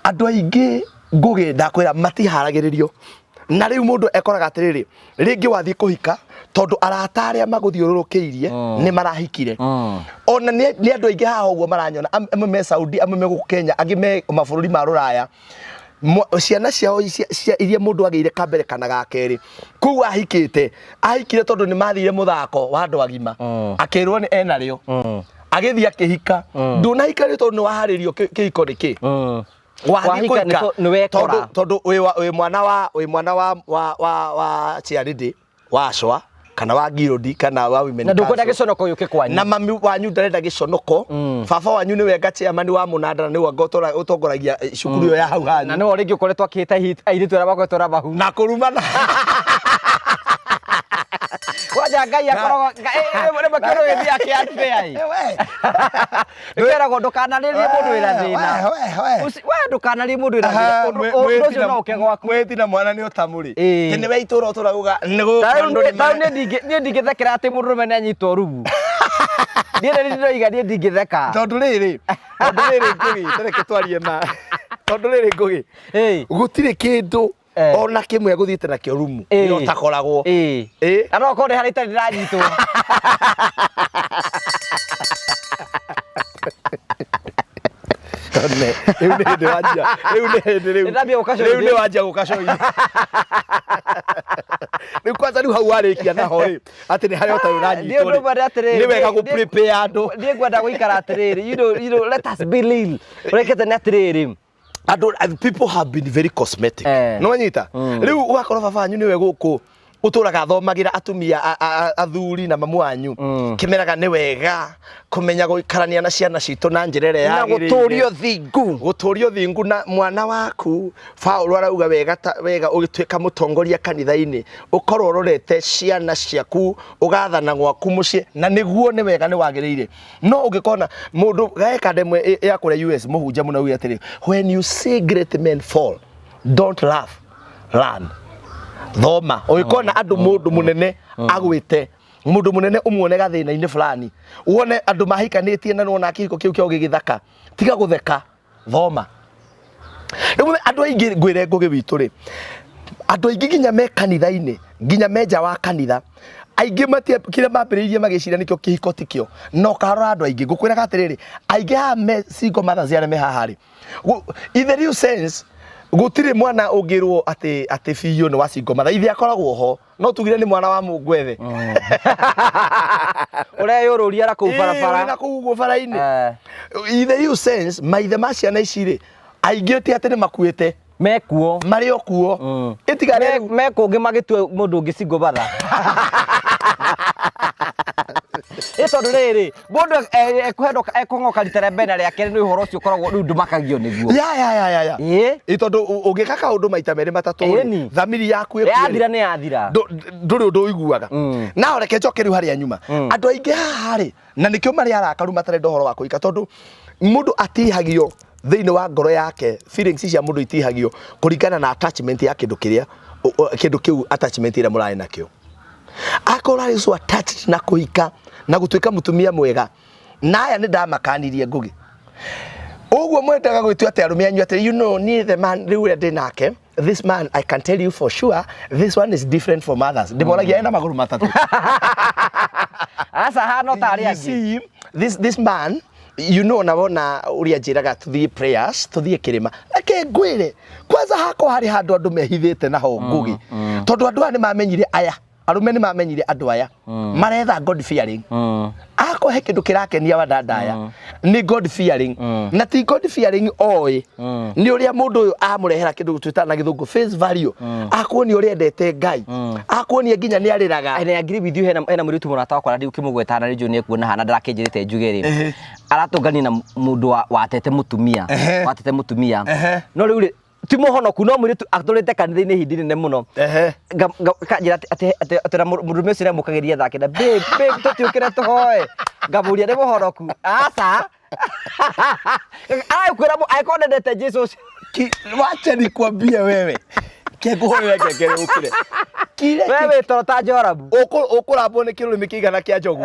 andũ aingĩ ngũgĩ ndakwĩra matiharagĩrĩrio na rĩu mũndũ ekoraga atĩrĩrĩ rĩngĩ wathiĩ kũhika tondũ arata arĩa magũthiũrũrũkĩirie nĩ marahikire ona nĩ nĩ andũ aingĩ haha ũguo maranyona amwe me Saudi, amwe me gũkũ Kenya, angĩ me mabũrũri ma rũraya. Ciana ciao iria mũndũ agĩire kambere kana ga kerĩ kũu ahikĩte ahikire tondũ nĩ mathire mũthako wa andũ agima akĩrwo nĩ enarĩo agĩthiĩ akĩhika ndũnahika rĩ tondũ nĩ waharĩrio kĩhiko nĩ kĩ wathiĩ Wahika nĩ kũhika nĩ wekora. Tondũ wĩ mwana wa wĩ mwana wa chairlady wa acwa kana wa ngirũndi kana wa women Na ndũkwenda council. gĩconoko gĩũke kwanyu. Na mami wanyu ndarenda gĩconoko baba wanyu nĩwe nga chairman wa mũnanda na nĩwe anga ũtongoragia cukuru ĩyo ya hau hanyu. Na nĩwe rĩngĩ ũkoretwo akĩhĩta airĩtu arĩa makoretwo na mahu. Na kũrumana. Karanja Ngai akoragwo rĩmwe kĩndũ gĩthiaga kĩ unfair ĩ. We. Nĩkeragwo ndũkanarĩrie mũndũ wĩna thĩna. We, we. We ndũkanarĩrie mũndũ wĩna thĩna. Ũndũ ũcio no ũke gwaku. Mwĩti na mwana nĩ ũtamũrĩ. Ĩĩ. Tĩ nĩwe itũra ũtũrauga nĩ Ta gũkũ rĩu niĩ ndingĩthekera atĩ mũndũrũme nĩ anyitwo rumu. Niĩ nĩ ndĩroiga niĩ ndingĩtheka. Tondũ rĩrĩ, tondũ rĩrĩ Ngũgĩ, ta reke twarie ma. Tondũ rĩrĩ Ngũgĩ, Ĩĩ. gũtirĩ kĩndũ Eh. ona kĩmwe gũthiĩte nakĩo rumu Ĩĩ. nĩ ũtakoragwo. Ĩĩ. Ĩĩ. Na no korwo nĩ harĩa itarĩ ndĩranyitwo. One, rĩu nĩ hĩndĩ wanjia, rĩu nĩ hĩndĩ rĩu. Nĩndambia gũkacoithia. Rĩu nĩ wanjia gũkacoithia. Rĩu kwanza rĩu hau warĩkia naho rĩ, atĩ nĩ harĩa ũtarĩ Niĩ ũranyitwo ũndũ ũmwe nĩ atĩrĩrĩ, Nĩ wega niĩ- gũ prepare andũ. Niĩ ngwenda gũikara atĩrĩrĩ, let us be real. Ũrekete nĩ atĩrĩrĩ. Andũ people have been very cosmetic. Eh. Nĩ wanyita? Rĩu ũgakorwo baba wanyu nĩwe gũkũ ũtũraga athomagĩra atumia athuri na mamu wanyu kĩmeraga nĩ wega kũmenya gũikarania na ciana citũ na njĩra ĩrĩa Na yagĩrĩire. gũtũrio thingu. Gũtũrio thingu na mwana waku Paũlũ arauga wega ta, wega ũgĩtuĩka mũtongoria kanitha-inĩ ũkorwo ũrorete ciana ciaku ũgathana gwaku mũciĩ na nĩguo nĩ wega nĩ wagĩrĩire no ũngĩkona mũndũ gaeka ndemwe ya kũrĩa US mũhunjia mũno augire atĩrĩ, when you see great men fall, don't laugh, learn. Thoma ũngĩkona andũ mũndũ mũnene agwĩte mũndũ mũnene ũmuone gathĩna-inĩ fulani wone andũ mahikanĩtie na nĩwona kĩhiko kĩu kĩao gĩgĩthaka tiga gũtheka, thoma. Rĩu andũ aingĩ ngwĩre Ngũgĩ witũ rĩ, andũ aingĩ nginya me kanitha-inĩ nginya me nja wa kanitha aingĩ matia kĩrĩa mambĩrĩirie magĩciria nĩkĩo kĩhiko tikĩo na ũkarora andũ aingĩ ngũkwĩraga atĩrĩrĩ aingĩ haha me single mothers arĩa me haha rĩ, in the real sense gũtirĩ mwana ũngĩrwo atĩ atĩ biũ nĩ wa single mother, ithe akoragwo ho no tugire nĩ mwana wa mũngwethe Ũreyũrũria na kũu barabara. Na kũu ũguo bara-inĩ. In the real sense maithe ma ciana ici rĩ aingĩ ti atĩ nĩ makuĩte Mekuo. Marĩ o kuo. Ĩtigare rĩu. Me kũngĩ magĩtua mũndũ ũngĩ single mother. Ĩ tondũ rĩrĩ mũndũ ekũng'oka rita rĩa mbere na rĩa kerĩ nĩ ũhoro ũcio ũkoragwo rĩu ndũmakagio nĩguo. Ya ya ya ya ya. Ĩ? Ĩ tondũ ũngĩka kaũndũ maita merĩ matatũ rĩ, Ĩni. thamiri yaku ĩkuĩre. Yathira nĩ yathira. Ndũrĩ ũndũ ũiguaga. Na reke njoke rĩu harĩa nyuma. Andũ aingĩ haha rĩ, na nĩkĩo marĩ arakaru matarenda ũhoro wa kũhika tondũ mũndũ atihagio thĩinĩ wa ngoro yake, feelings cia mũndũ itihagio kũringana na attachment ya kĩndũ kĩrĩa, kĩndũ kĩu attachment ĩrĩa mũrarĩ nakĩo. Akorwo arĩ so attached na kũhika na gũtuĩka mũtumia mwega, na aya nĩ ndamakanirie Ngũgĩ. Ũguo mwendaga gwĩtua atĩ arũme anyu atĩ you know niĩ the man rĩu ũrĩa ndĩ nake, this man I can tell you for sure this one is different from others. Ndĩmoragia ena magũrũ matatũ. Aca hana ta arĩa You angĩ. see, this man, you know, na wona ũrĩa njĩraga tũthiĩ prayers, tũthiĩ kĩrĩma. Reke ngwĩre, kwanza hakwa harĩ handũ andũ mehithĩte naho Ngũgĩ. Tondũ andũ aya nĩ mamenyire aya, arũme nĩ mamenyire andũ aya. Maretha God fearing. Akorwo he kĩndũ kĩrakenia wadada aya, nĩ God fearing. Na ti God fearing oĩ, nĩ ũrĩa mũndũ ũyũ amũrehera kĩndũ twĩtaga na gĩthũngũ face value. Akuonia ũrĩa endete Ngai. Akuonia nginya nĩ arĩraga. And I agree with you, hena mũirĩtu mũrata wakwa na ndikũmũgweta na rĩnjũ nĩ ekuona hana ndarakĩnjĩrĩte njuge rĩ. Aratũngania na mũndũ watete mũtumia. Watete mũtumia. No rĩu rĩ, ti mũhonoku no mũirĩtu atũrĩte kanitha-inĩ ihinda inene mũno. Kanjĩra atĩ na mũndũrũme ũcio nĩamũkagĩria thaa kenda, babe, babe, tũtiũkĩre tũhoe. Ngamũria nĩ mũhonoku. Aca. Aragĩkwĩra angĩkorwo ndendete Jesũ ũcio. Wacha nikwambie wewe. Kĩngũhũrĩra ngengere ũkĩre. Kire Wewe wĩ toro ta Jorabu. Ũkũrambwo nĩ kĩrũrĩmĩ kĩigana kĩa njogu.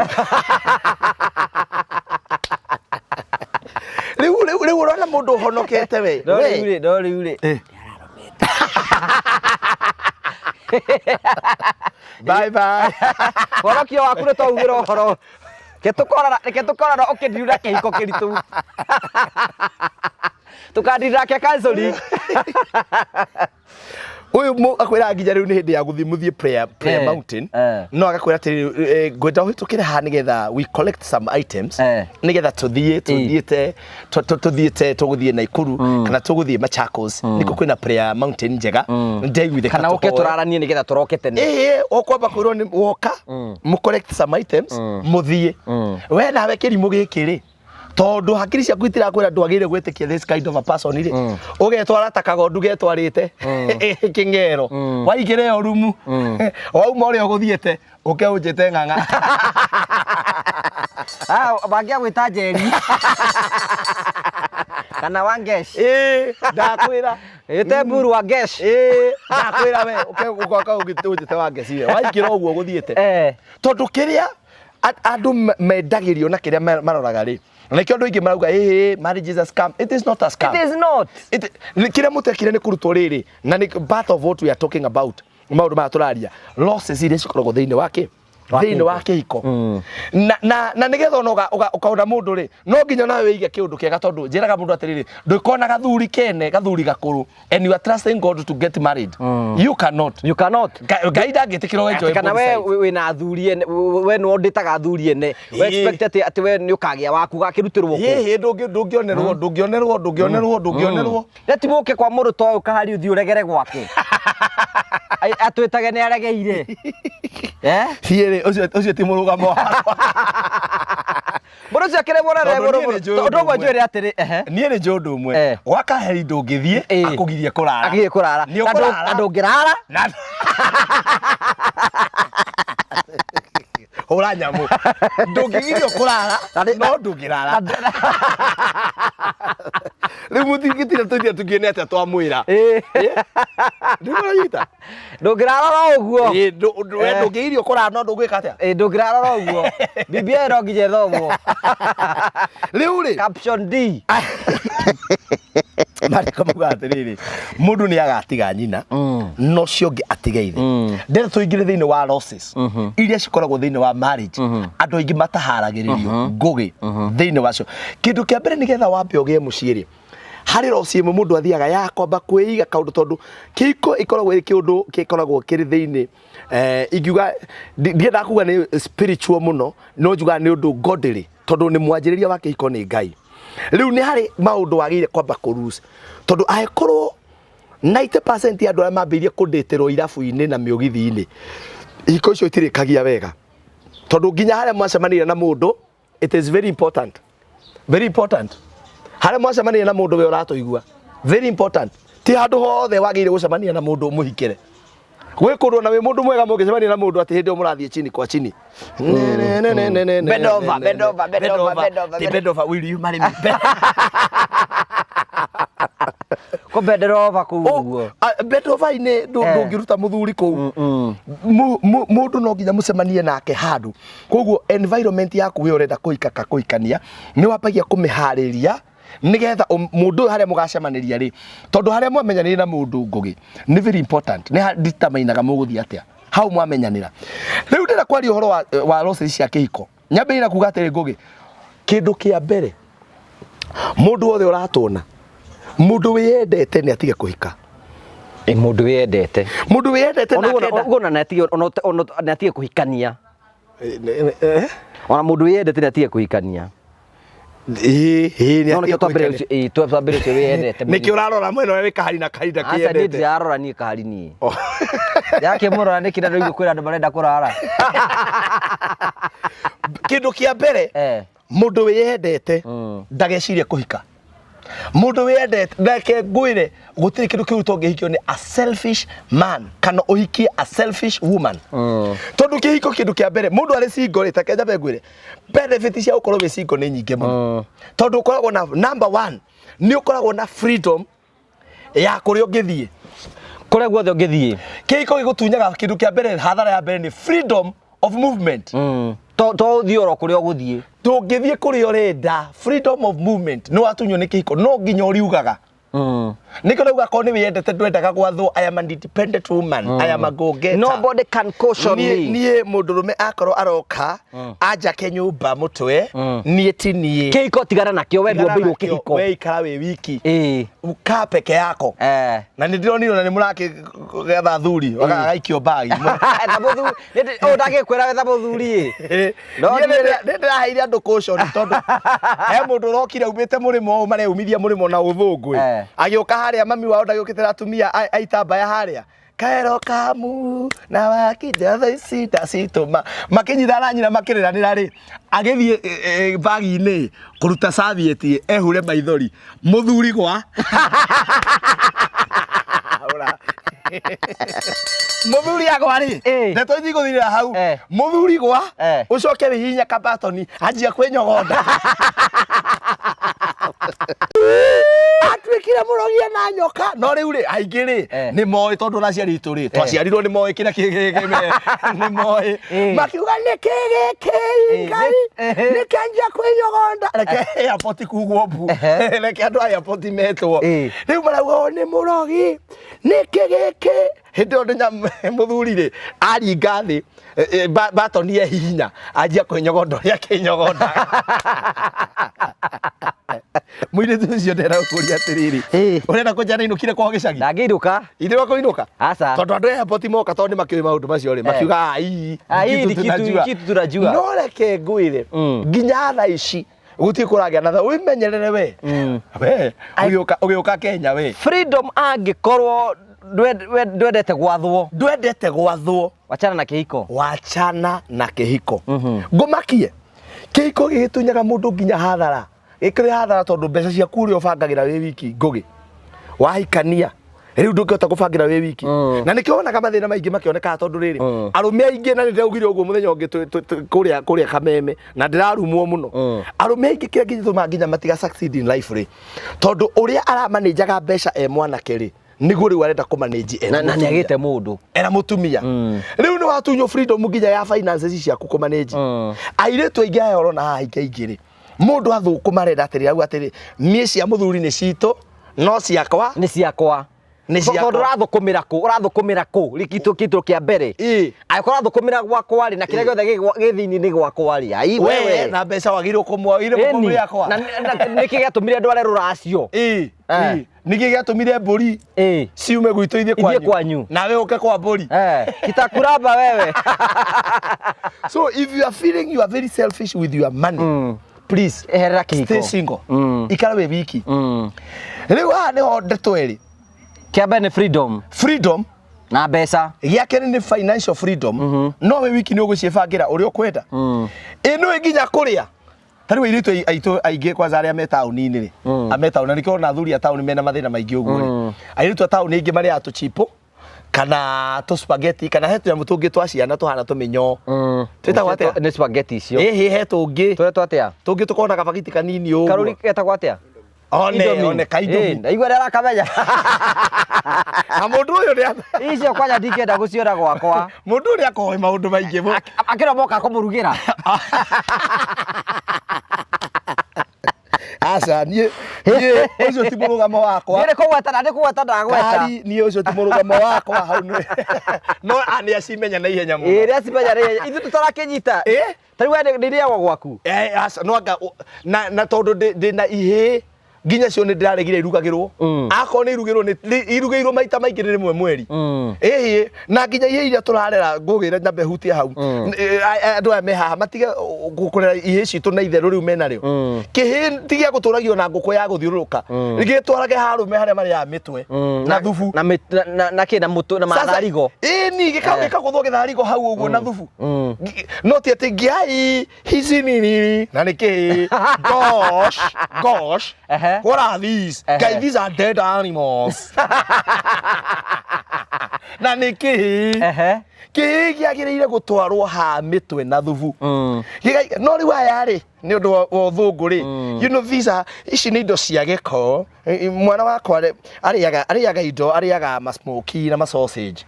Rĩu, rĩu, rĩu ũrona mũndũ ũhonokete we. No We. rĩu rĩ, no rĩu rĩ. Bye bye. Honokio waku nĩ twaugĩra ũhoro. Reke tũkorana ũkĩndirura kĩhiko kĩritũ. Tũkandirira kĩa counseling. Ũyũ akwĩraga nginya rĩu nĩ hĩndĩ ya gũthiĩ mũthiĩ prayer mountain. No agakwĩra atĩrĩrĩ, ngwenda ũhĩtũkĩre haha nĩgetha we collect some items. Nĩgetha tũthiĩ, tũthiĩte, tũthiĩte, tũgũthiĩ Naikuru, kana tũgũthiĩ Machakos. Nĩkuo kwĩna prayer mountain njega. Ndeiguire Kana ũke katũhoe. tũraranie nĩgetha tũroke tene. Ĩĩ, ũkwamba kwĩrwo nĩ woka, mũ collect some items, mũthiĩ. We nawe kĩrimũ gĩkĩ rĩ, tondũ hakiri ciaku itirakwĩra ndwagĩrĩire gwĩtĩkia this kind of a person rĩ, ũgetwara ta kagondu getwarĩte kĩng'ero, waingĩra ĩyo rumu, wauma ũrĩa ũgũthiĩte, Ũke ũnjĩte ng'ang'a. Ah, mangĩagwĩta Njeri kana Wangesh. Ĩĩ, ndakwĩra. Ĩte Mburu Wangesh. Ĩĩ, ndakwĩra we ũke ũgoka ũnjĩte Wangeci we. Waingĩra ũguo gũthiĩte. Eh. Tondũ kĩrĩa andũ mendagĩrio na kĩrĩa maroraga rĩ, na nĩkĩo andũ aingĩ marauga ĩĩ marriage is a scam. It is not a scam. It is not. Kĩrĩa mũtekire nĩ kũrutwo rĩrĩ, na nĩ part of what we are talking about, maũndũ maya tũraria, losses iria cikoragwo thĩinĩ wa kĩ thĩinĩ wa kĩhiko. Na nĩgetha ona ũkaona mũndũ rĩ, no nginya nawe wĩige kĩũndũ kĩega, tondũ njĩraga mũndũ atĩrĩrĩ, ndũkona gathuri kene, gathuri gakũrũ, and you are trusting God to get married. You cannot. You cannot. Ngai ndangĩtĩkĩra ũenjoy kana both we sides. wĩna athuri ene, we nĩwe ũndĩtaga athuri ene, we expect atĩ we nĩ ũkagĩa waku gakĩrutĩrwo kũ? Hihi ndũngĩonerwo, ndũngĩonerwo, ndũngĩonerwo, ndũngĩonerwo. Reti mũke kwa mũndũ ta ũyũ kahari ũthiĩ ũregere gwake. Atwĩtage nĩ aregeire. Eh? Thiĩ ũcio ti mũrũgamo wakwa. Mũndũ ũcio akĩrĩ mũrere Tondũ mũno niĩ mũno. nĩ njũĩ Ũndũ ũndũ ũmwe ũmwe. njũĩ atĩrĩ, ehe. Niĩ nĩ njũĩ ũndũ ũmwe. Eh. Gwa kaheri ndũngĩthiĩ Ĩĩ. akũgirie kũrara. Akĩgirie kũrara. Nĩ ũkũrara. Na ndũngĩrara. Hũra nyamũ. Ndũngĩgirio kũrara Na no ndũngĩrara. Rĩu mũtingĩtira tũthie tũkĩone atĩa twamwĩra. Ĩĩ. Ndũranyita. Ndũngĩrara ro ũguo. Ĩĩ, we Eh. ndũngĩgirio kũrara no ndũgwĩka atĩa? Ĩĩ, ndũngĩrara ro ũguo. BBI no nginya ĩthomwo. Rĩu rĩ, Caption D. Mariko mauga atĩrĩrĩ, mũndũ nĩ agatiga nyina no ũcio ũngĩ atige ithe. Ndĩrenda tũingĩre thĩinĩ wa losses iria cikoragwo thĩinĩ wa marriage, andũ aingĩ mataharagĩrĩrio ngũgĩ thĩinĩ wacio. Kĩndũ kĩa mbere, nĩgetha wambe ũgĩe mũciĩ rĩ, harĩ loss ĩmwe mũndũ athiaga ya kwamba kwĩiga kaũndũ, tondũ kĩhiko ĩkoragwo ĩ kĩũndũ gĩkoragwo kĩrĩ thĩinĩ, ingiuga ndiendaga kuga nĩ spiritual mũno, no njugaga nĩ ũndũ godly, tondũ nĩ mwanjĩrĩria wa kĩhiko nĩ Ngai. Rĩu nĩ harĩ maũndũ wagĩrĩire kwamba kũ lose, tondũ angĩkorwo 90% ya andũ arĩa mambĩrĩirie kũndĩtĩrwo irabu-inĩ na mĩũgithi-inĩ, ihiko icio itirĩkagia wega, tondũ nginya harĩa mwacemanirie na mũndũ, it is very important, very important harĩa mwacemanirie na mũndũ. We ũratũigua, very important. Ti handũ hothe wagĩrĩire gũcemania na mũndũ ũmũhikĩre. Gwĩ kũndũ ona wĩ mũndũ mwega mũngĩcemania na mũndũ atĩ hĩndĩ ĩyo mũrathiĩ chini kwa chini. Bend over, bend over, bend over, bend over, Ti bend over, will you marry me? Kũbendera over kũu ũguo. Bend over-inĩ ndũngĩruta mũthuri kũu. Mũndũ no nginya mũcemanie nake handũ. Koguo environment yaku we ũrenda kũhika ka kũhikania, nĩ wambagia kũmĩharĩria nĩgetha mũndũ ũyũ harĩa mũgacemanĩria rĩ, tondũ harĩa mwamenyanĩire na mũndũ, ngũgĩ, nĩ very important, nĩ determinaga mũgũthiĩ atĩa hau mwamenyanĩra. Rĩu ndĩrenda kwaria ũhoro wa losses cia kĩhiko. Nyambĩrĩria na kuga atĩrĩ, ngũgĩ, kĩndũ kĩa mbere, mũndũ wothe ũratũona, mũndũ wĩyendete nĩ atige kũhika. Ĩ, mũndũ wĩyendete. Mũndũ wĩyendete na akenda Ũguo ona nĩ atige kũhikania. Eh, Ona mũndũ wĩyendete nĩ atige kũhikania. Ĩĩ, ĩĩ, nĩ No nĩkĩo atige twambĩrĩria kũhikania. ũcio, ĩĩ, twambĩrĩria ũcio wĩyendete. Nĩkĩo ũrarora mwena ũrĩa wĩ kahari na kahinda Aca, niĩ kĩyendete. ndirarora niĩ kahari niĩ. Oh. Ndakĩmũrora nĩkĩ na ndũigua kwĩra andũ marenda kũrara. Kĩndũ kĩa mbere, mũndũ wĩyendete ndagecirie kũhika. Mũndũ wĩyendete, reke ngwĩre, gũtirĩ kĩndũ kĩu tũngĩhikio nĩ a selfish man kana ũhikie a selfish woman, tondũ kĩhiko, kĩndũ kĩa mbere, mũndũ arĩ single rĩ, take njambe ngwĩre, benefit cia gũkorwo wĩ single nĩ nyingĩ mũno, tondũ ũkoragwo na, number one, nĩ ũkoragwo na freedom ya kũrĩa ũngĩthiĩ. Kũrĩa guothe ũngĩthiĩ. Kĩhiko gĩgũtunyaga kĩndũ kĩa mbere, hathara ya mbere nĩ freedom of movement. To ũthiĩ oro kũrĩa ũgũthiĩ. Ndũngĩthiĩ kũrĩa ũrenda. Freedom of movement nĩ watunywo nĩ kĩhiko. No nginya ũriugaga. Nĩkĩo ndauga korwo nĩ wĩyendete, ndwendaga gwathwo. I am an independent woman, I am a go getter. Nobody can caution me. Niĩ mũndũrũme akorwo aroka anjake nyũmba mũtwe, niĩ ti niĩ. Kĩhiko tigana nakĩo, we ndwombĩirwo kĩhiko. We ikara wĩ wiki. Ĩĩ. Kaa peke yako. Na nĩ ndĩronire ona nĩ mũrakĩgetha athuri agaikio mbagi. Etha mũthuri, ũyũ ndangĩkwĩra wetha mũthuri ĩ. No Niĩ niĩ nĩ ndĩraheire andũ caution, tondũ he mũndũ ũrokire aumĩte mũrĩmo ũũ mareumithia mũrĩmo na ũthũngũ ĩ. Agĩũka harĩa mami wao ndagĩũkĩte na atumia aitambaya harĩa kaero kamu na wakija ici ndacitũma, makĩnyitana na nyina makĩrĩranĩra rĩ, agĩthiĩ bagi-inĩ kũruta serviette ehure maithori, mũthuri gwa. Ũra. Muthuri agwa rĩ, ndeto itigũthirĩra hau. Muthuri gwa, ũcoke wĩhihinye kabatoni anjia kwĩnyogonda. Atuĩkire mũrogi na nyoka. No rĩu rĩ, aingĩ rĩ, nĩ moĩ tondũ ona aciari aitũ rĩ, twaciarirwo nĩ moĩ kĩrĩa nĩ moĩ. Makiuga nĩ kĩ gĩkĩ Ngai, nĩ kĩanjia kwĩnyogonda. Reke airport kugwo mbu. Reke andũ a airport metwo. Rĩu marauga ũyũ nĩ mũrogi, nĩ kĩ gĩkĩ. Hĩndĩ ĩyo mũthuri rĩ, aringa thĩ, batoni ehihinya, anjia kwĩnyogonda ũrĩa akĩnyogonda. Mũirĩtu ũcio ndĩrenda gũkũria atĩrĩrĩ, ũrenda kũnjĩra nĩainũkire kwao gĩcagi? Ndangĩinũka. Ithe wa kũinũka? Aca. Tondũ andũ a airport moka tondũ nĩmakĩũĩ maũndũ macio rĩ, makiuga ai, Ai, ni kitu tunajua. No reke ngwĩre, nginya thaa ici gũtirĩ kũragĩa na tha wĩmenyerere we. We, ũgĩũka Kenya we. Freedom angĩkorwo ndwendete gwathwo. Ndwendete gwathwo. Wachana na kĩhiko. Wachana na kĩhiko. Ngũmakie, kĩhiko gĩgĩtunyaga mũndũ nginya hathara. Gĩkĩrĩ hathara tondũ mbeca ciaku ũrĩa ũbangagĩra wĩ wiki ngũgĩ. Wahikania rĩu ndũngĩhota gũbangĩra wĩ wiki. Na nĩkĩo wonaga mathĩna maingĩ makĩonekaga tondũ rĩrĩ, arũme aingĩ, na nĩndĩraugire ũguo mũthenya ũngĩ kũrĩa Kameme, na ndĩrarumwo mũno. Arũme aingĩ kĩrĩa gĩtũmaga nginya matiga succeed in life rĩ, tondũ ũrĩa aramanĩnjaga mbeca e mwanake rĩ, nĩguo rĩu arenda kũmanĩnji ena Na nĩ agĩte mũndũ. Ena mũtumia. Rĩu nĩ watunywo freedom nginya ya finances ciaku kũmanĩnji. Airĩtu aingĩ aya ũrona haha aingĩ aingĩ rĩ, mũndũ athũkũma arenda atĩrĩ, auga atĩrĩ, niĩ cia mũthuri nĩ citũ, no ciakwa nĩ ciakwa. Nĩ ciakwa. Tondũ ũrathũkũmĩra kũ? Ũrathũkũmĩra kũ? Gĩtũ kĩtũ kĩa mbere. Angĩkorwo ũrathũkũmĩra gwakwa rĩ, na kĩrĩa gĩothe gĩ thĩinĩ nĩ gwakwa rĩ, ai, We, wewe. na mbeca wagĩrĩirwo kũmwagĩrĩirwo kũmũgũrĩra kwa. Na nĩkĩ gĩatũmire ndware rũracio? Nĩkĩ gĩatũmire mbũri ciume gwitũ ithiĩ Ithiĩ kwanyu? Nawe ũke kwa mbũri. Kitakuramba wewe. So if you are feeling you are very selfish with your money, please Eherera kĩhiko. stay single. Ikara wĩ wiki. Rĩu haha nĩho ndeto ĩrĩ. Kĩa mbere nĩ freedom. Freedom. Na mbeca. Gĩa kerĩ nĩ financial freedom. No wĩ wiki nĩ ũgũciĩbangĩra ũrĩa ũkwenda. Ĩ nĩũĩ nginya kũrĩa. Ta rĩu airĩtu aitũ aingĩ kwanza arĩa me taũni-inĩ rĩ, me taũni, na nĩkĩo ũrona athuri a taũni mena mathĩna maingĩ ũguo rĩ. Airĩtu a taũni aingĩ marĩaga tũchipo kana tũ spaghetti kana he tũnyamũ tũngĩ twa ciana tũhana tũmĩnyoo. Twĩtagwo atĩa? Nĩ spaghetti icio. Ĩhĩ, he tũngĩ. Tũretwo atĩa? Tũngĩ tũkoragwo na kabagiti kanini ũguo. Karũri getagwo atĩa? One, Indomie. one, ka Indomie. Ndaigua nĩ arakamenya. Na mũndũ ũyũ nĩ Icio kwanja ndingĩenda gũciona gwakwa. Mũndũ ũrĩa akoĩ maũndũ maingĩ mũno. Akĩrwo moka kũmũrugĩra. Aca, niĩ ũcio ti mũrũgamo wakwa. Niĩ nĩ kũgweta na nĩ kũgweta ndagweta. Kari, niĩ ũcio ti mũrũgamo wakwa hau nĩ. No nĩ acimenya na ihenya mũno. Ĩĩ, nĩ acimenya na ihenya. Ithuĩ tũtarakĩnyita. Ta rĩu we nĩ irĩagwo gwaku? Aca, no anga, na tondũ ndĩ na ihĩĩ nginya cio nĩ ndĩraregire irugagĩrwo. Akorwo nĩ irugĩrwo nĩ irugĩirwo maita maingĩ nĩ rĩmwe mweri. Ĩhĩ, na nginya ihĩĩ iria tũrarera ngũgĩra nyambe hutie hau. Andũ aya me haha matige kũrera ihĩĩ citũ na itherũ rĩu menarĩo. Kĩhĩĩ ti gĩa gũtũragio na ngũkũ ya gũthiũrũrũka. Gĩtwarage harũme harĩa marĩaga mĩtwe na thubu. Na na kĩ na mũtũ na matharigo. Ĩni gĩkagũthwo gĩtharigo hau ũguo na thubu. No ti atĩ ngiai hici ni nini na nĩ kĩhĩĩ. Gosh, gosh. What are these? Guys, these are dead animals. Na nĩ kĩhĩĩ. Kĩhĩĩ gĩagĩrĩire gũtwarwo ha mĩtwe na thubu. No rĩu aya rĩ, nĩ ũndũ wa ũthũngũ rĩ, you know these are, ici nĩ indo cia gĩko. Mwana wakwa rĩ, arĩaga indo, arĩaga ma smoky na ma sausage.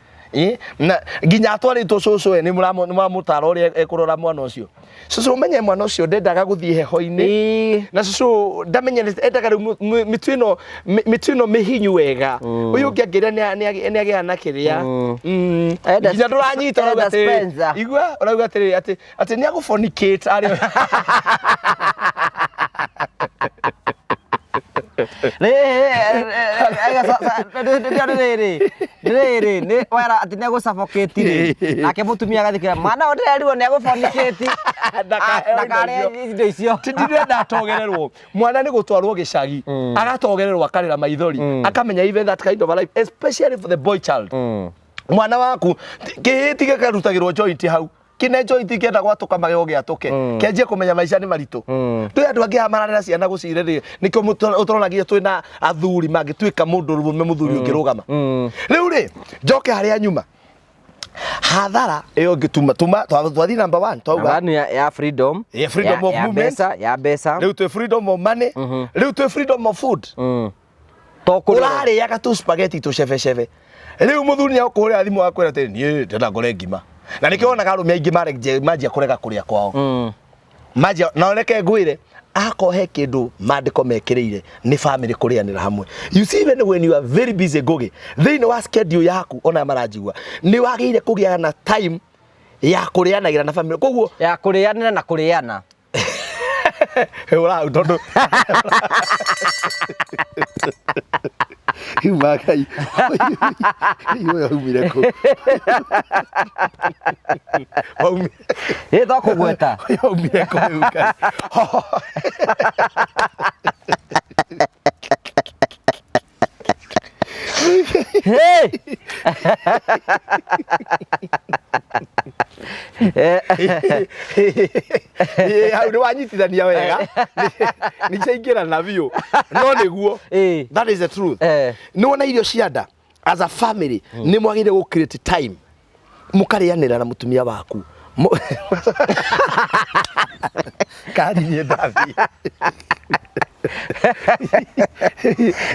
Na nginya atwarĩtwo cũcũ we nĩ mũramũtara ũrĩa ekũrora mwana ũcio. Cũcũ ũmenye mwana ũcio ndendaga gũthiĩ heho-inĩ. Na cũcũ ndamenyerete, endaga rĩu mĩtu ĩno mĩhinyu wega. Ũyũ ũngĩ angĩrĩa nĩ agĩa na kĩrĩa. Nginya ndũranyita ũrauga atĩrĩrĩ. Igua ũrauga atĩrĩrĩ atĩ nĩ agũbonicate arĩ. Rĩrĩ nĩ wera atĩ nĩ agũsuffocate rĩ, nake mũtumia agathikĩra mwana ũyũ ndĩrerirwo nĩ agũbonicate. Ndakarĩe indo icio. Ti ndirenda atogererwo. Mwana nĩ gũtwarwo gĩcagi, agatogererwo akarĩra maithori, akamenya even that kind of a life, especially for the boy child. Mwana waku kĩhĩĩ ti gĩkarutagĩrwo joint hau. Kĩnenjo itingĩenda gwatũka magego gĩatũke. Kĩanjie kũmenya maica nĩ maritũ. Twĩ andũ angĩ haha mararera ciana gũcirĩrĩ nĩkĩo ũtũronagia twĩna athuri mangĩtuĩka mũndũ mũrũme mũthuri ũngĩrũgama. Rĩu rĩ, njoke harĩa nyuma. Hathara ĩyo ĩngĩ tuma twathiĩ number one twauga Namba ya freedom. Ya freedom of ya movement. mbeca, ya mbeca. Rĩu twĩ freedom of money. Rĩu twĩ freedom of food. To kũrĩa. Ũrarĩaga tũ spaghetti tũcebecebe. Rĩu mũthuri nĩ akũhũrĩra thimũ akwĩra atĩrĩ, niĩ ndĩrenda ngore ngima. Na nĩkĩo wonaga arũme aingĩ manjia kũrega kũrĩa kwao. Manjia, na reke ngwĩre, akorwo he kĩndũ maandĩko mekĩrĩire nĩ family kũrĩanĩra hamwe. You see, even when you are very busy, Ngũgĩ, thĩinĩ wa schedule yaku ona maranjigua, nĩ wagĩrĩire kũgĩa na time ya kũrĩanagĩra na family. Koguo Ya kũrĩanĩra na kũrĩana. Hũra hau tondũ Yuma Ngai. Ũyũ aumire kũ? Waumire Ĩ to kũgweta. Ũyũ aumire kũ rĩu Ngai? Hey! Ĩĩ, hau nĩ wanyitithania wega nĩ ciaingĩrana biũ no nĩguo. Ĩĩ. That is the truth. Eh. Nĩ wona irio cia nda as a family nĩ mwagĩrĩire gũ create time mũkarĩanĩra na mũtumia waku. Kari niĩ ndathiĩ.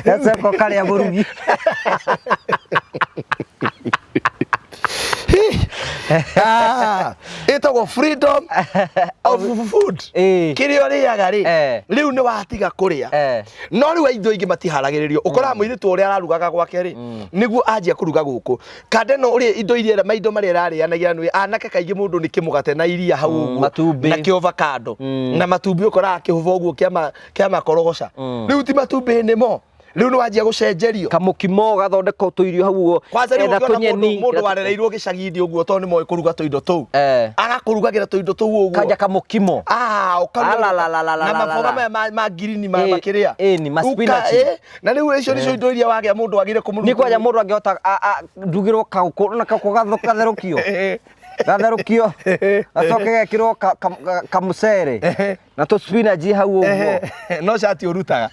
Gacoka ũkarĩa mũrugi. Ah, ĩtagwo freedom of food. Ĩĩ. Kĩrĩa ũrĩaga rĩ, Eh. rĩu nĩ watiga kũrĩa. Eh. No rĩu aitũ aingĩ matiharagĩrĩrio. Ũkoraga mũirĩtu ũrĩa ararugaga gwake rĩ, nĩguo anjia kũruga gũkũ. Kanda ĩno ũrĩa indo iria maindo marĩa ĩrarĩanagia nĩ anake kaingĩ mũndũ nĩ kĩmũgate na iria hau ũguo matumbĩ. na kĩovakando na matumbĩ ũkoraga kĩhũba ũguo kĩa makorogoca. Rĩu ti matumbĩ nĩmo. Rĩu nĩ wanjia gũcenjerio. Kamũkimo gathondeka tũirio hau ũguo. Kwanza rĩu Etha ũngĩona mũndũ tũnyeni. mũndũ warereirwo gĩcagi-inĩ ũguo tondũ nĩ moĩ kũruga tũindo tũu. Eh. Agakũrugagĩra tũindo tũu ũguo. Kanja kamũkimo. Ah, ũkaruga Alalalalala. na maboga maya ma ngirini ma Ĩ, makĩrĩa. ĩ, ni ma Ũka- spinach. ĩ, na rĩu icio nĩcio indo iria wagĩa mũndũ wagĩrĩire kũmũruga. Nĩ kwanja mũndũ angĩhota ndugĩrwo kaũkũ na kaũkũ gatherũkio. Gatherũkio. Gacoke gekĩrwo kamũcere. Na tũ spinach hau ũguo. No cati ũrutaga.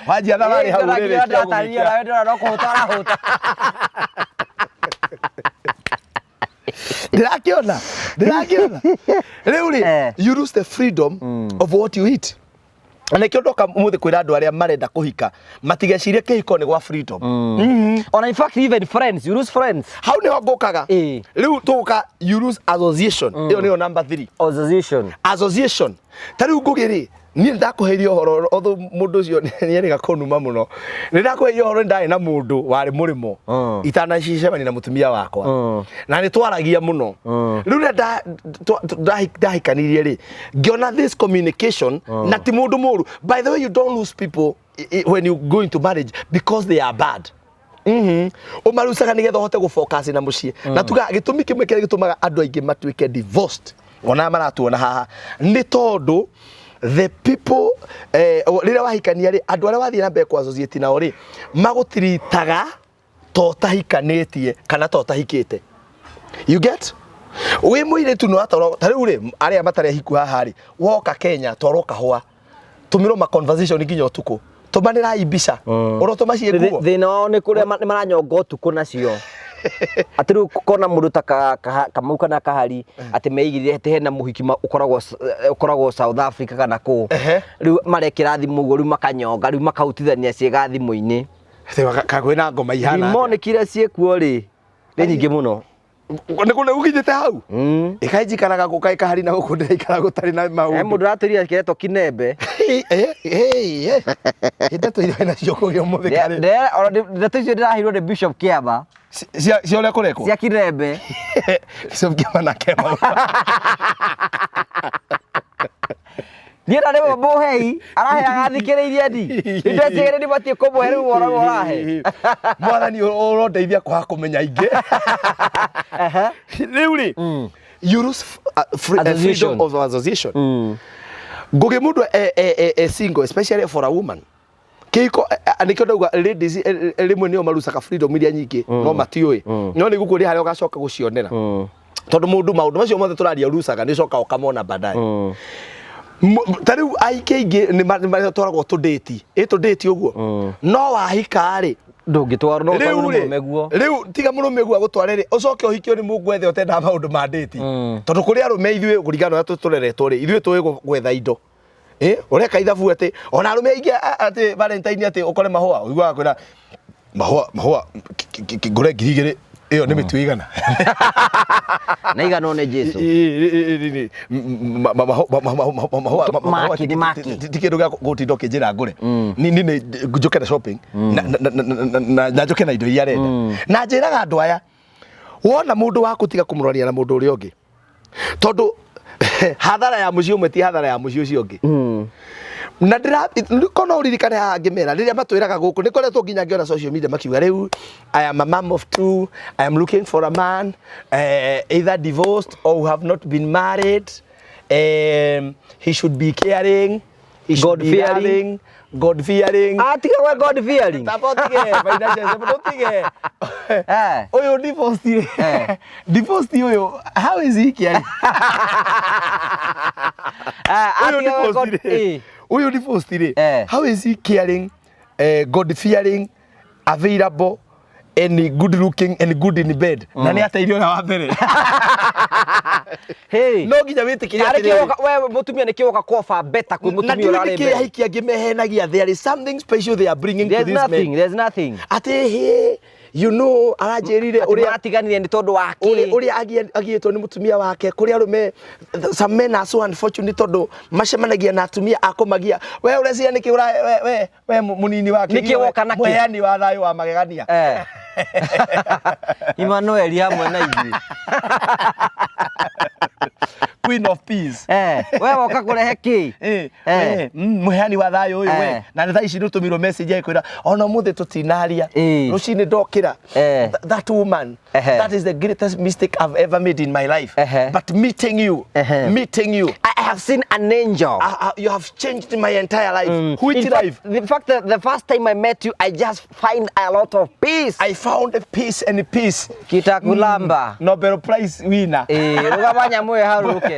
Wanjia thabarĩ hau rĩrĩ cia gũgĩkĩra. Nawe ndĩrona no kũhũta arahũta. Ndĩrakĩona, ndĩrakĩona. Rĩu rĩ, Eh. you lose the freedom of what you eat. Na nĩkĩo ndoka ũmũthĩ kwĩra andũ arĩa marenda kũhika matigecirie kĩhiko nĩ gwa freedom. Ona in fact even friends, you lose friends. Hau nĩho ngũkaga. Ĩ. Rĩu tũgũka you lose association. Ĩyo nĩyo number 3. Association. Association. Ta rĩu Ngũgĩ rĩ, niĩ nĩ ndakũheire ũhoro although mũndũ ũcio nĩ erĩga kũnuma mũno. Nĩ ndakũheire ũhoro nĩ ndarĩ na mũndũ warĩ mũrĩmo itanacemania na mũtumia wakwa. Na nĩ twaragia mũno. Rĩu rĩrĩa ndahikanirie rĩ, ngĩona this communication na ti mũndũ mũru. By the way, you don't lose people when you go into marriage because they are bad. Ũmarucaga nĩgetha ũhote gũ-focus na mũciĩ. Na tuga gĩtũmi kĩmwe kĩrĩa gĩtũmaga andũ aingĩ matuĩke divorced ona maratuona haha nĩ tondũ the people rĩrĩa wahikania rĩ, andũ arĩa wathiĩ na mbere kũ associate nao rĩ, magũtiritaga ta ũtahikanĩtie kana ta ũtahikĩte. You get? Wĩ mũirĩtu nĩ watwarwo ta rĩu rĩ, arĩa matarĩ ahiku haha rĩ, woka Kenya twarwo kahũa, tũmĩrwo ma conversation nginya ũtukũ, tũmanĩrai mbica, ũrotũma ciĩ nguo. Thĩna wao nĩ kũrĩa nĩ maranyonga ũtukũ nacio. Atĩ rĩu kona mũndũ ta Kamau kana Kahari atĩ meigĩrĩre atĩ hena mũhiki ũkoragwo South Africa kana kũ. Rĩu marekĩra thimũ ũguo rĩu makanyonga rĩu makahutithania ciĩga thimũ-inĩ. Kwĩna ngoma ihana atĩa? Demonic iria ciĩkuo rĩ nĩ nyingĩ mũno. Nĩ kũ ũkinyĩte hau? Ĩkaĩ njikaraga gũka ĩkahari na gũkũ ndĩraikara gũtarĩ na He maũndũ. mũndũ ũratwĩrire kĩretwo kinembe. Ndeto iria nacio kũgĩa ũmũthĩ karĩ. Ndeto icio ndĩraheirwo nĩ Bishop Kĩama. Cia ũrĩa kũrekwo? Cia kinembe. Bishop Kĩama na Kĩama. Niĩ na rĩmwe mũhei araheaga thikĩrĩirie ndi. Nĩndecigĩrĩria ndibatiĩ kũmũhe rĩu ũhoro ũrahe. Mwathani ũrondeithia kwaga kũmenya ingĩ. Rĩu rĩ, you lose Association. freedom of association. Ngũgĩ mũndũ e single, especially for a woman. Kĩhiko nĩkĩo ndauga ladies rĩmwe nĩo marucaga freedom iria nyingĩ no matiũĩ, no nĩ gũkũria harĩa ũgacoka gũcionera, tondũ mũndũ maũndũ macio mothe tũraria ũrucaga nĩ ũcoka ũkamona baadaye. Ta rĩu aingĩ aingĩ nĩ matwaragwo tũndĩti ĩ tũndĩti ũguo, no wahika rĩ, Ndũngĩtwarwo, no ũtwarwo rĩu nĩ rĩ, mũrũme guo. Rĩu tiga mũrũme guo agũtware rĩ, ũcoke ũhikio nĩ mũngwethe ũtendaga maũndũ ma ndĩti, tondũ kũrĩ arũme ithuĩ kũringana na ũrĩa tũreretwo rĩ, ithuĩ tũĩ gwetha indo. Ũreka ithabu atĩ ona arũme aingĩ atĩ Valentine atĩ ũkore mahũa, ũiguaga kwĩra mahũa mahũa ngũre 2000, ĩyo nĩ mĩtu igana. Na iganwo nĩ Jesu. Mahũa. Maki, nĩ maki. Ti kĩndũ gĩa gũtinda ũkĩnjĩra ngũre. Ni nĩ njũke na shopping na njũke na indo iria arenda. Na njĩraga andũ aya, wona mũndũ waku, tiga kũmũroria na mũndũ ũrĩa ũngĩ, tondũ hathara ya mũciĩ ũmwe ti hathara ya mũciĩ ũcio ũngĩ. Na ndĩra kono ũririkane haha ngĩmera rĩrĩa matwĩraga gũkũ nĩ koretwo nginya ngĩona social media makiuga rĩu, "I am a mom of two, I am looking for a man either divorced or who have not been married. He should be caring, he should be God-fearing. loving, God fearing." Ah, tiga we God fearing. Tamba ũtige financial support, ũtige. Ũyũ divorced rĩ, divorced ũyũ, how is he caring? Ah, Ũyũ tiga we divorced God rĩ, ũyũ divorced rĩ, how is he caring, God fearing, available and good looking and good in bed, na nĩ ateire ũrĩa wa mbere? Hey. No nginya wĩtĩkĩre Arĩ atĩrĩrĩ, kĩwoka we mũtumia nĩ kĩwoka kwoba beta kwĩ na mũtumia ndiũĩ ũrarĩ nĩkĩ mbere. ahiki angĩ mehenagia there is something special they are bringing to There's this men. nothing, there's nothing. Atĩ he aranjĩrire Atĩ ũrĩa maratiganire nĩ tondũ wa ũrĩa kĩ? Ũrĩa agiĩtwo nĩ mũtumia wake. Kũrĩ arũme, some men are so unfortunate tondũ macemanagia na atumia a kũmagia. We ũreciria nĩkĩ ũra we mũnini wake? Nĩkĩ woka nakĩ? Mũheani wa thayũ wa magegania. Emmanuel hamwe na ithuĩ. Queen of peace. We woka kũrehe kĩ? Mũheani wa thayũ ũyũ we, na nĩ thaa ici nĩũtũmirwo message ĩkwĩra ona ũmũthĩ tũtinaria, rũcinĩ ndokĩra, that woman, that is the greatest mistake I've ever made in my life, but meeting you, meeting you, I have seen an angel. You have changed my entire life. Which In fact, life? In fact, the first time I met you, I just find a lot of peace. I found peace and peace. Kitakulamba. Nobel Prize winner. Rũgama nyamũ ĩyo ĩharũrũke.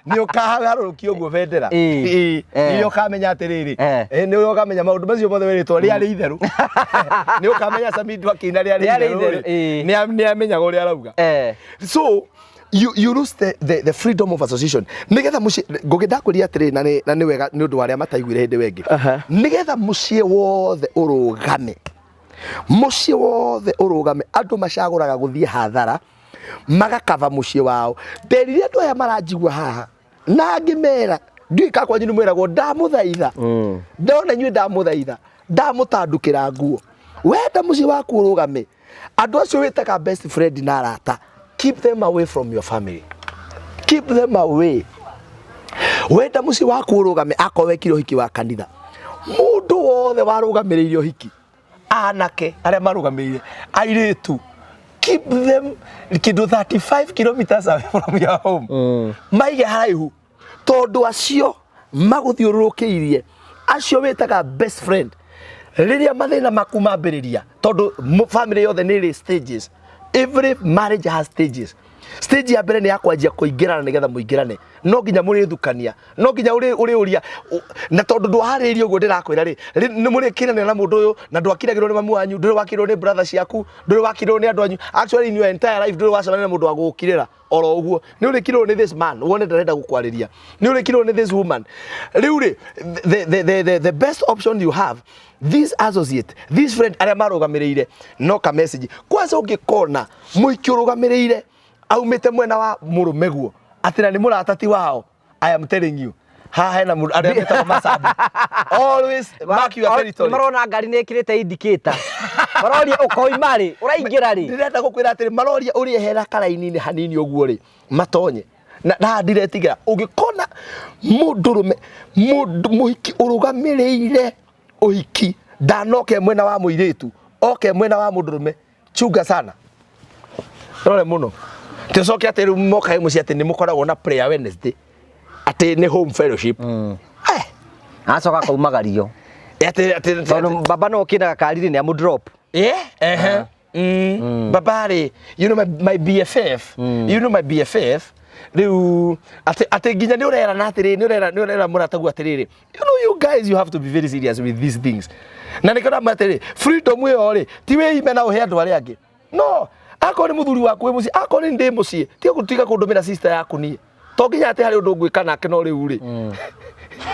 Nĩ ũkaharũrũkia ũguo bendera. Nĩ ũkamenya atĩrĩrĩ, nĩ ũkamenya maũndũ macio mothe werĩtwo rĩarĩ itherũ. Nĩ ũkamenya Samido akĩina rĩarĩ Rĩarĩ itherũ itherũ, rĩ. Nĩ amenyaga ũrĩa arauga. So you lose the freedom of association nigetha muciĩ ngũgĩ ndakwĩria atĩrĩ, na nĩ wega nĩ ũndũ wa arĩa mataiguire hĩndĩ wengĩ, nigetha mũciĩ wothe ũrũgame, mũciĩ wothe ũrũgame, andũ macagũraga gũthiĩ hathara magakaba mũciĩ wao. Nderire andũ aya maranjigua haha na ngĩmera ndiũĩ ka kwanyu nĩ mwĩragwo ndamũthaitha, ndona inyuĩ ndamũthaitha, ndamũtandukĩra nguo. Wenda mũciĩ waku ũrũgame, andũ acio wĩtaga best friend na arata, keep them away from your family, keep them away. Wenda mũciĩ waku ũrũgame, akorwo wekire ũhiki wa kanitha, mũndũ wothe warũgamĩrĩire ũhiki, anake arĩa marũgamĩrĩire, airĩtu, keep them kĩndũ 35 kilometers away from your home. Maige haraihu, tondũ acio magũthiũrũrũkĩirie, acio wĩtaga best friend, rĩrĩa mathĩna maku mambĩrĩria, tondũ family yothe nĩ ĩrĩ stages, every marriage has stages. Stage ya mbere nĩ ya kwanjia kũingĩrana, nĩgetha mũingĩrane no nginya mũrĩthukania, no nginya ũrĩũria na tondũ ndwaharĩrĩirie ũguo ndĩrakwĩra rĩ, nĩ mũrĩkĩranĩra na mũndũ ũyũ na ndwakiragĩrwo nĩ mamu wanyu, ndũrĩ wakirwo nĩ brother ciaku, ndũrĩ wakirwo nĩ andũ anyu. Actually, in your entire life ndũrĩ wacemania na mũndũ wa gũgũkirĩra oro ũguo. Nĩ ũrĩkirwo nĩ this man wone ndarenda gũkwarĩria, nĩ ũrĩkirwo nĩ this woman. Rĩu rĩ, the best option you have, this associate, this friend arĩa marũgamĩrĩire no ka message kwanza. Ũngĩkona mũiki ũrũgamĩrĩire aumĩte mwena wa mũrũme guo atĩ na nĩ mũrata ti wao, I am telling you, haha hena mũndũ arĩa metagwo macabi. Always mark your territory. Marona ngari nĩ ĩkĩrĩte indicator, maroria ũkoima rĩ, ũraingĩra rĩ. Ndĩrenda gũkwĩra atĩrĩ, maroria ũrĩehera karaini-inĩ hanini ũguo rĩ, matonye na haha ndiretigĩra. Ũngĩkona mũndũrũme, mũndũ mũhiki ũrũgamĩrĩire ũhiki ndanoke mwena wa mũirĩtu, oke mwena wa mũndũrũme, chunga sana, rore mũno. Tũcoke atĩ rĩu moka mũciĩ atĩ nĩ mũkoragwo na prayer Wednesday, atĩ nĩ home fellowship. Acoka akaumagario. Atĩ Tondũ baba no okĩndaga kariri nĩ amũ drop. Yeah, uh-huh. Babari, you know my BFF, you know my BFF, rĩu atĩ nginya nĩ ũrerana atĩrĩrĩ, nĩ ũrera mũrataguo atĩrĩrĩ, you know you guys, you have to be very serious with these things. Na nĩkĩo ndamwĩra atĩrĩrĩ, freedom ĩyo rĩ, ti wĩime na ũhe andũ arĩa angĩ. No, akorwo nĩ mũthuri waku wĩ mũciĩ, akorwo nĩ ndĩ mũciĩ, tiga gũtiga kũndũmĩra sister yaku niĩ. To nginya atĩ harĩ ũndũ ngwĩka nake no rĩu rĩ.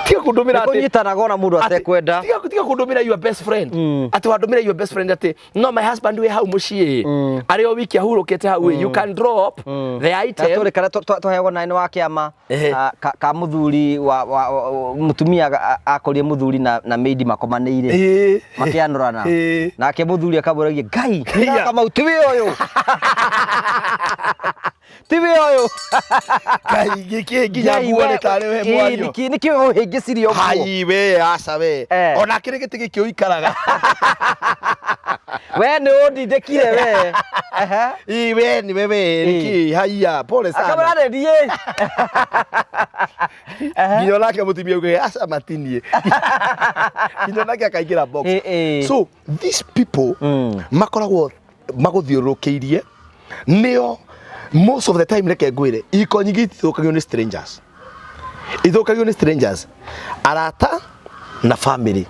Tiga kũndũmĩra Nĩ atĩ kũnyitanaga ona mũndũ atekwenda. Tiga kũndũmĩra your best friend. Atĩ wandũmĩra your best friend atĩ no my husband wĩ hau mũciĩ. Arĩ o wiki ahurũkĩte hau you can drop the item. Gatũrĩ karĩa tũheagwo naĩ nĩ wa kĩama Ehe. ka mũthuri wa mũtumia akorire mũthuri na maid makomanĩire makĩanũrana nake mũthuri akamũragia Ngai Iya. Kamau tiwe ũyũ, tiwe ũyũ. Ngai gĩkĩ nginya Ngai, nguo nĩ tarĩ we mwario. Nĩkĩ ũhĩngĩcirie ũguo? Hai we aca we. Ona kĩrĩ gĩtĩ gĩkĩ ũikaraga. We nĩ ũndindĩkire we. Ehe. Ĩ we nĩ we nĩkĩ haiya pole sana. Akamwĩra nĩ niĩ. Nginya onake mũtumia auge aca matinie. Nginya onake akaingĩra box. So these people makoragwo magũthiũrũrũkĩirie nĩo most of the time. Reke ngwĩre, iko nyingĩ itithũkagio nĩ strangers, ithũkagio nĩ strangers, arata na family.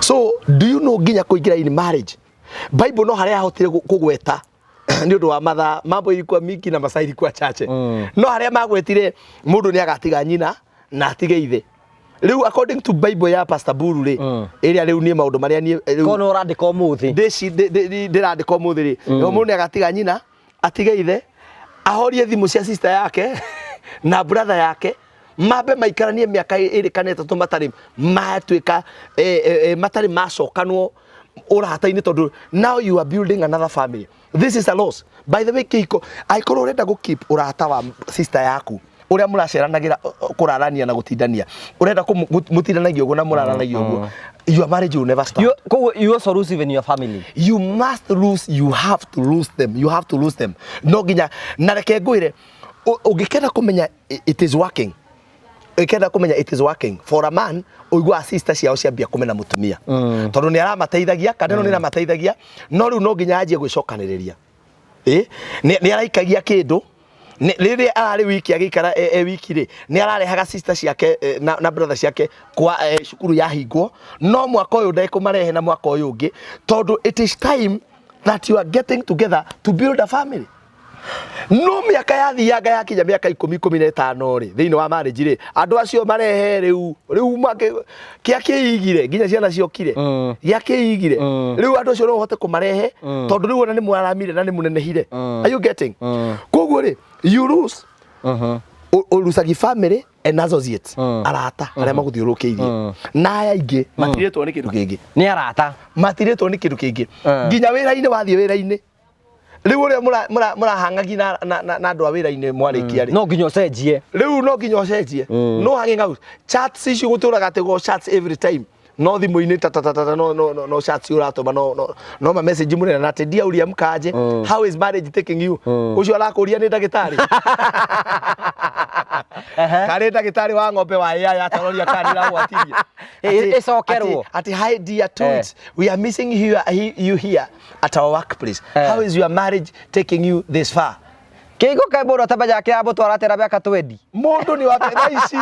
So do you know nginya kũingĩra in marriage, Bible no harĩa yahotire kũgweta nĩ ũndũ wa mathaa, mambo ilikuwa mingi na masaa ilikuwa chache, no harĩa magwetire mũndũ nĩ agatiga nyina na atige ithe. Rĩu according to Bible ya Pastor Buru rĩ, ĩrĩa rĩu niĩ maũndũ marĩa niĩ rĩu Korwo nĩ ũrandĩka ũmũthĩ. Ndĩrandĩka ũmũthĩ rĩ, mũndũ nĩ agatiga nyina atige ithe, ahorie thimũ cia sister yake na brother yake, mambe maikaranie mĩaka 2 kana 3 matarĩ matuĩka matarĩ macokanwo ũrata-inĩ, tondũ now you are building another family. This is a loss, by the way. Kĩhiko, angĩkorwo ũrenda gũ keep ũrata wa sister yaku ũrĩa mũraceranagĩra, kũrarania na gũtindania, ũrenda mũtindanagia ũguo na mũraranagia ũguo, your marriage will never start. Koguo you also lose even your family. You must lose, you have to lose them, you have to lose them. No nginya na reke ngwĩre, ũngĩkenda kũmenya it is working, ũngĩkenda kũmenya it is working for a man, ũiguaga sister ciao ciambia kũmena mũtumia, tondũ nĩ aramateithagia kana ĩno nĩ aramateithagia, no rĩu no nginya anjie gwĩcokanĩrĩria. Ĩ nĩ araikagia kĩndũ. Rĩrĩa ararĩ wiki agĩikara e wiki rĩ, nĩ ararehaga sister ciake na brother ciake kwa cukuru yahingwo, no mwaka ũyũ ndekũmarehe na mwaka ũyũ ũngĩ, tondũ it is time that you are getting together to build a family. No mĩaka yathianga yakinya mĩaka 10, 15 rĩ, thĩinĩ wa marriage rĩ, andũ acio marehe rĩu kĩa kĩigire nginya ciana ciokire gĩa kĩigire. Rĩu andũ acio no ũhote kũmarehe, tondũ rĩu ona nĩ mwaramire na nĩ mũnenehire. Are you getting? Koguo rĩ, you lose, ũrucagi family and associates, arata arĩa magũthiũrũrũkĩirie, na aya aingĩ matirĩtwo nĩ kĩndũ kĩngĩ. Nĩ arata. Matirĩtwo nĩ kĩndũ kĩngĩ. Nginya wĩra-inĩ, wathiĩ wĩra-inĩ rĩu ũrĩa mũrahangagia na andũ a wĩra-inĩ mwarĩkia rĩ, No nginya ũcenjie. Rĩu no nginya ũcenjie. No hanging out, chats ici gũtũraga atĩ go chats every time, no thimũ-inĩ ta ta ta ta no chats ũratũma, no ma message mũnene na atĩ ndia ũria mkaje, how is marriage taking you? Ũcio arakũria nĩ ndagĩtarĩ karĩ ndagĩtarĩ wa ng'ombe wa AI ataroria kana nĩragwatirie. Ĩcokerwo. Ati hi dear twins, we are missing you here at our workplace. How is your marriage taking you this far? Kĩhingo kaĩ mũndũ atamenyaga kĩramũtwara atĩa na mĩaka 20. Mundu ni wambe thaa ici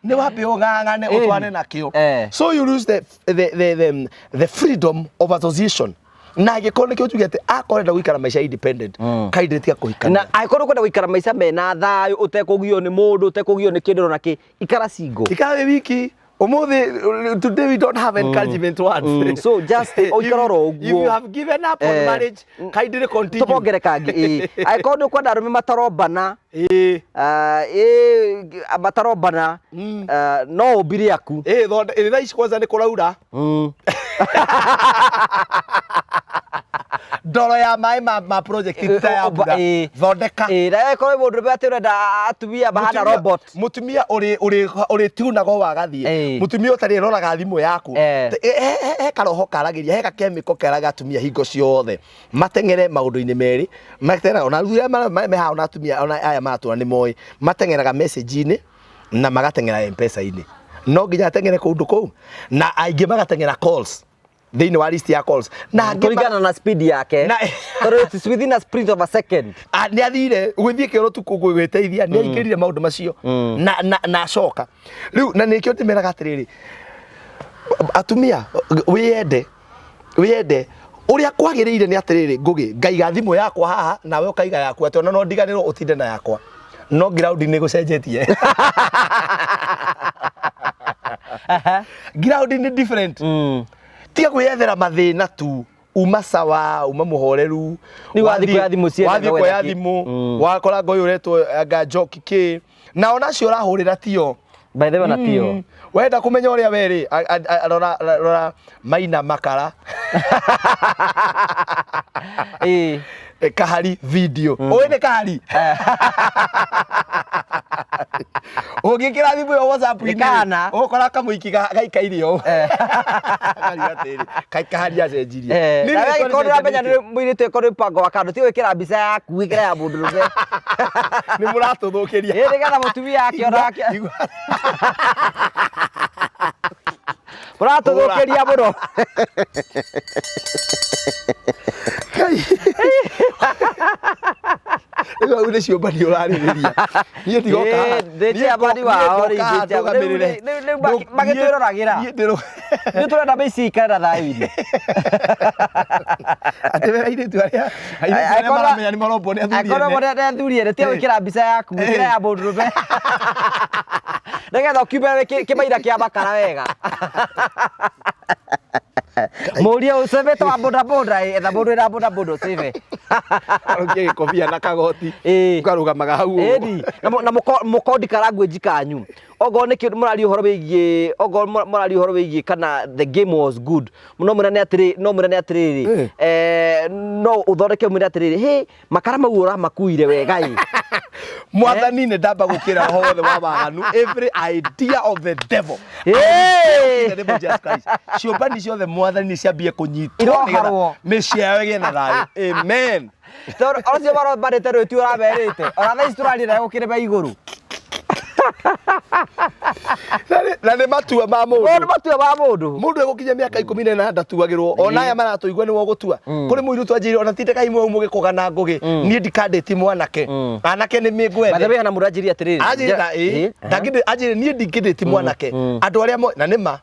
ni wambe ung'ang'ane utwane nakio. So you lose the freedom of association, na angĩkorwo nĩkĩo njuge atĩ akorwo enda gũikara maica independent, kaindĩ tiga kũhikania. Na angĩkorwo ũkwenda gũikara maica mena thayũ, ũtekũgio nĩ mũndũ, ũtekũgio nĩ kĩndũ ona kĩ, ikara single. Ikara wĩ wiki. Umuthi today we don't have encouragement words. So just ũikare oro ũguo. If you have given up on marriage, kindly continue. Tũmongerere kangĩ ĩ angĩkorwo nĩ ũkwenda arũme matarombana, ĩ matarombana, no ũmbire aku. Ĩ thaa ici kwanza nĩ kũraura, ndoro ya maĩ ma project ta ya mbura, thondeka. Ĩ na ĩkorwo mũndũ ũrĩa atĩ ũrenda atumia mahana robot. Mutumia uri tunagwo wagathiĩ, mutumia ũtarĩ roraga thimũ yaku. He karoho karagĩria, he gakemiko keraga atumia hingo ciothe mateng'ere maũndũ-inĩ merĩ mateng'eraga, ona athuri aya me haha, ona atumia ona aya maratũra nĩ moĩ mateng'eraga message-inĩ na magateng'era M-Pesa-inĩ. No nginya ateng'ere kũndũ kũu, na aingĩ magateng'era calls thĩinĩ wa list ya calls, na angĩ Kũringana na speed yake, tondũ it's within a sprint of a second. Ah, nĩ athire gũthiĩ kĩoro tukũ gwĩteithia, nĩ aingĩrire maũndũ macio na acoka rĩu, na nĩkĩo ndĩmeraga atĩrĩrĩ, atumia, wĩyende, wĩyende ũrĩa kwagĩrĩire. Nĩ atĩrĩrĩ, Ngũgĩ, ngaiga thimũ yakwa haha, nawe ũkaiga yaku, atĩ ona no ndiganĩrwo ũtinde na yakwa, no ground nĩ gũcenjetie, ground nĩ different. Tiga kwĩyethera mathĩna tu, uma sawa, uma mũhoreru. Rĩu wathiĩ kuoya thimũ ciene wathiĩ gwetha kuoya kĩ? thimũ, wakora ngoyũ ũretwo anga njoki kĩ, na ona acio ũrahũrĩra tio. By the way, na tio. Wenda kũmenya ũrĩa werĩ, rora, rora Maina Makara. Kahari video ũĩ nĩ kahari ũngĩkĩra thimũ ĩyo WhatsApp-inĩ. Nĩ kana. Ũgũkora kamũiki gaikaire ũũ, kariuga atĩrĩ, "Kaĩ kahari acenjirie?" Nĩ Na rĩtwa we angĩkorwo nĩũramenya rĩcenjanĩtio. nĩ mũirĩtu, ĩkorwo nĩ mũbango wa kando, ti gwĩkĩra mbica yaku, wĩkĩre ya mũndũ rũme. Nĩ mũratũthũkĩria. Ĩ, nĩgetha mũtumia akĩona mũratũthũkĩria mũno. Kai. Rĩu hau nĩ ciũmbani ũrarĩrĩria, niĩ ndigoka haha. Ĩ, ndĩ Niĩ chairman wao, niĩ rĩu ngoka haha ndĩ chairman. ndũgamĩrĩre. Rĩu magĩtwĩroragĩra. Niĩ ndĩro Ithuĩ tũrenda mĩciĩ ikare na thayũ-inĩ. Atĩ we airĩtu arĩa maramenya nĩ marombwo nĩ athuri Angĩkorwo ene. nĩ athuri ene, tiga gwĩkĩra mbica yaku, ĩkĩra ya mũndũ rũme, nĩgetha ũkiume wĩ kĩmaira kĩa makara wega. Mũrie ũcebete wa bodaboda, etha mũndũ wĩna bodaboda ũcebe. Arũkie gĩkobia na kagoti. Ũkarũgamaga hau ũguo. Ĩni na mũkondi ka language kanyu, okorwo nĩ kĩndũ mũraria ũhoro wĩgiĩ, okorwo mũraria ũhoro wĩgiĩ kana the game was good, no mwĩrane atĩrĩ, no mwĩrane atĩrĩrĩ, no ũthondeke mwĩre atĩrĩrĩ, hĩ, makara mau ũramakuire wega ĩ. Mwathani, nĩ ndamba gũkĩra roho wothe wa waganu, every idea of the devil. Hey! In the name of Jesus Christ. Ciũmbani ciothe, Mwathani, nĩ ciambie kũnyitwo Iroharwo. nĩgetha mĩciĩ yao ĩgĩe na thayũ. Amen. Tondũ acio marombanĩte rĩu ti ũramerĩte, ona thaa ici tũraria nawe gũkĩrĩma igũrũ. Na nĩ matua ma Ũyũ mũndũ. Nĩ matua ma mũndũ. Mũndũ egũkinya mĩaka 18 ndatuagĩrwo, ona aya maratũigua nĩwe ũgũtua. Kũrĩ mũirĩtu anjĩrire, ona tinde kaimwe mũgĩkũgana, Ngũgĩ, niĩ ndikandĩti mwanake, anake nĩ By the mĩngwethe. way, hena mũndũ anjĩrire atĩrĩrĩ, Anjĩrire na ĩ ndangĩndĩ, anjĩrire niĩ ndingĩndĩti mwanake, andũ arĩa na nĩ ma,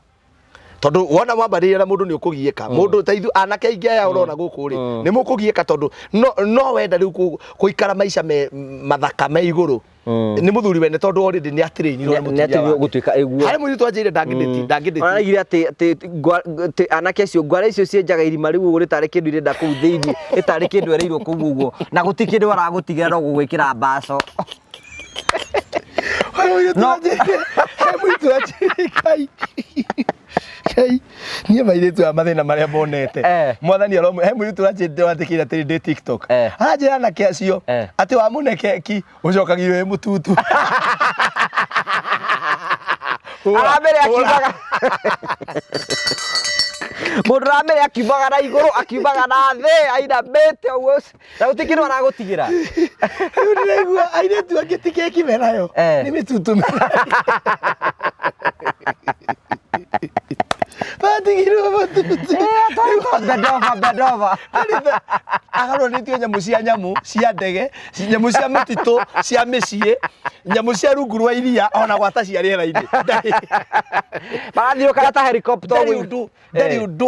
tondũ wona wambarĩria na mũndũ nĩ ũkũgiĩka. Mũndũ ta ithu anake aingĩ aya ũrona gũkũ rĩ, nĩ mũkũgiĩka, tondũ no wenda rĩu kũikara maica me mathaka me igũrũ nĩ mũthuri wene, tondũ already nĩ atirĩinirwo nĩ Nĩ mũtumia atĩrĩirwo wake. gũtuĩka ĩguo. Harĩ mũirĩtu anjĩrire ndangĩndĩti, ndangĩndĩti. Araigire atĩ anake acio ngwara icio cienjaga irima rĩu ũguo rĩtarĩ kĩndũ irenda kũu thĩinĩ, rĩtarĩ kĩndũ erĩirwo kũu ũguo, na gũtirĩ kĩndũ aragũtigĩra no gũgwĩkĩra mbaco. Harĩ mũirĩtu anjĩrire, he mũirĩtu anjĩrire, Ngai Ngai, niĩ mairĩtu aya mathĩna marĩa monete. Mwathani aromwe. He mũirĩtu ũranjĩrire, wandĩkĩire atĩrĩ ndĩ TikTok. Aranjĩra anake acio atĩ wamũne keki ũcokagio wĩ mũtutu. Hũra, Aramere hũra. akiugaga mũndũ ũramere akiumaga na igũrũ, akiumaga na thĩ, ainamĩte ũguo, na gũtirĩ kĩndũ aragũtigĩra. Rĩu ndĩraigua airĩtu angĩ ti keki menayo, nĩ mĩtutu menayo, matigirwo matutu. Bend over, bend over. Agarũranĩtio nyamũ cia nyamũ cia ndege, nyamũ cia mĩtitũ, cia mĩciĩ, nyamũ cia rungu rwa iria, ona gwata cia rĩera-inĩ. Marathiũrũrũka ta helicopter Ndarĩ ũguo. ũndũ, ndarĩ ũndũ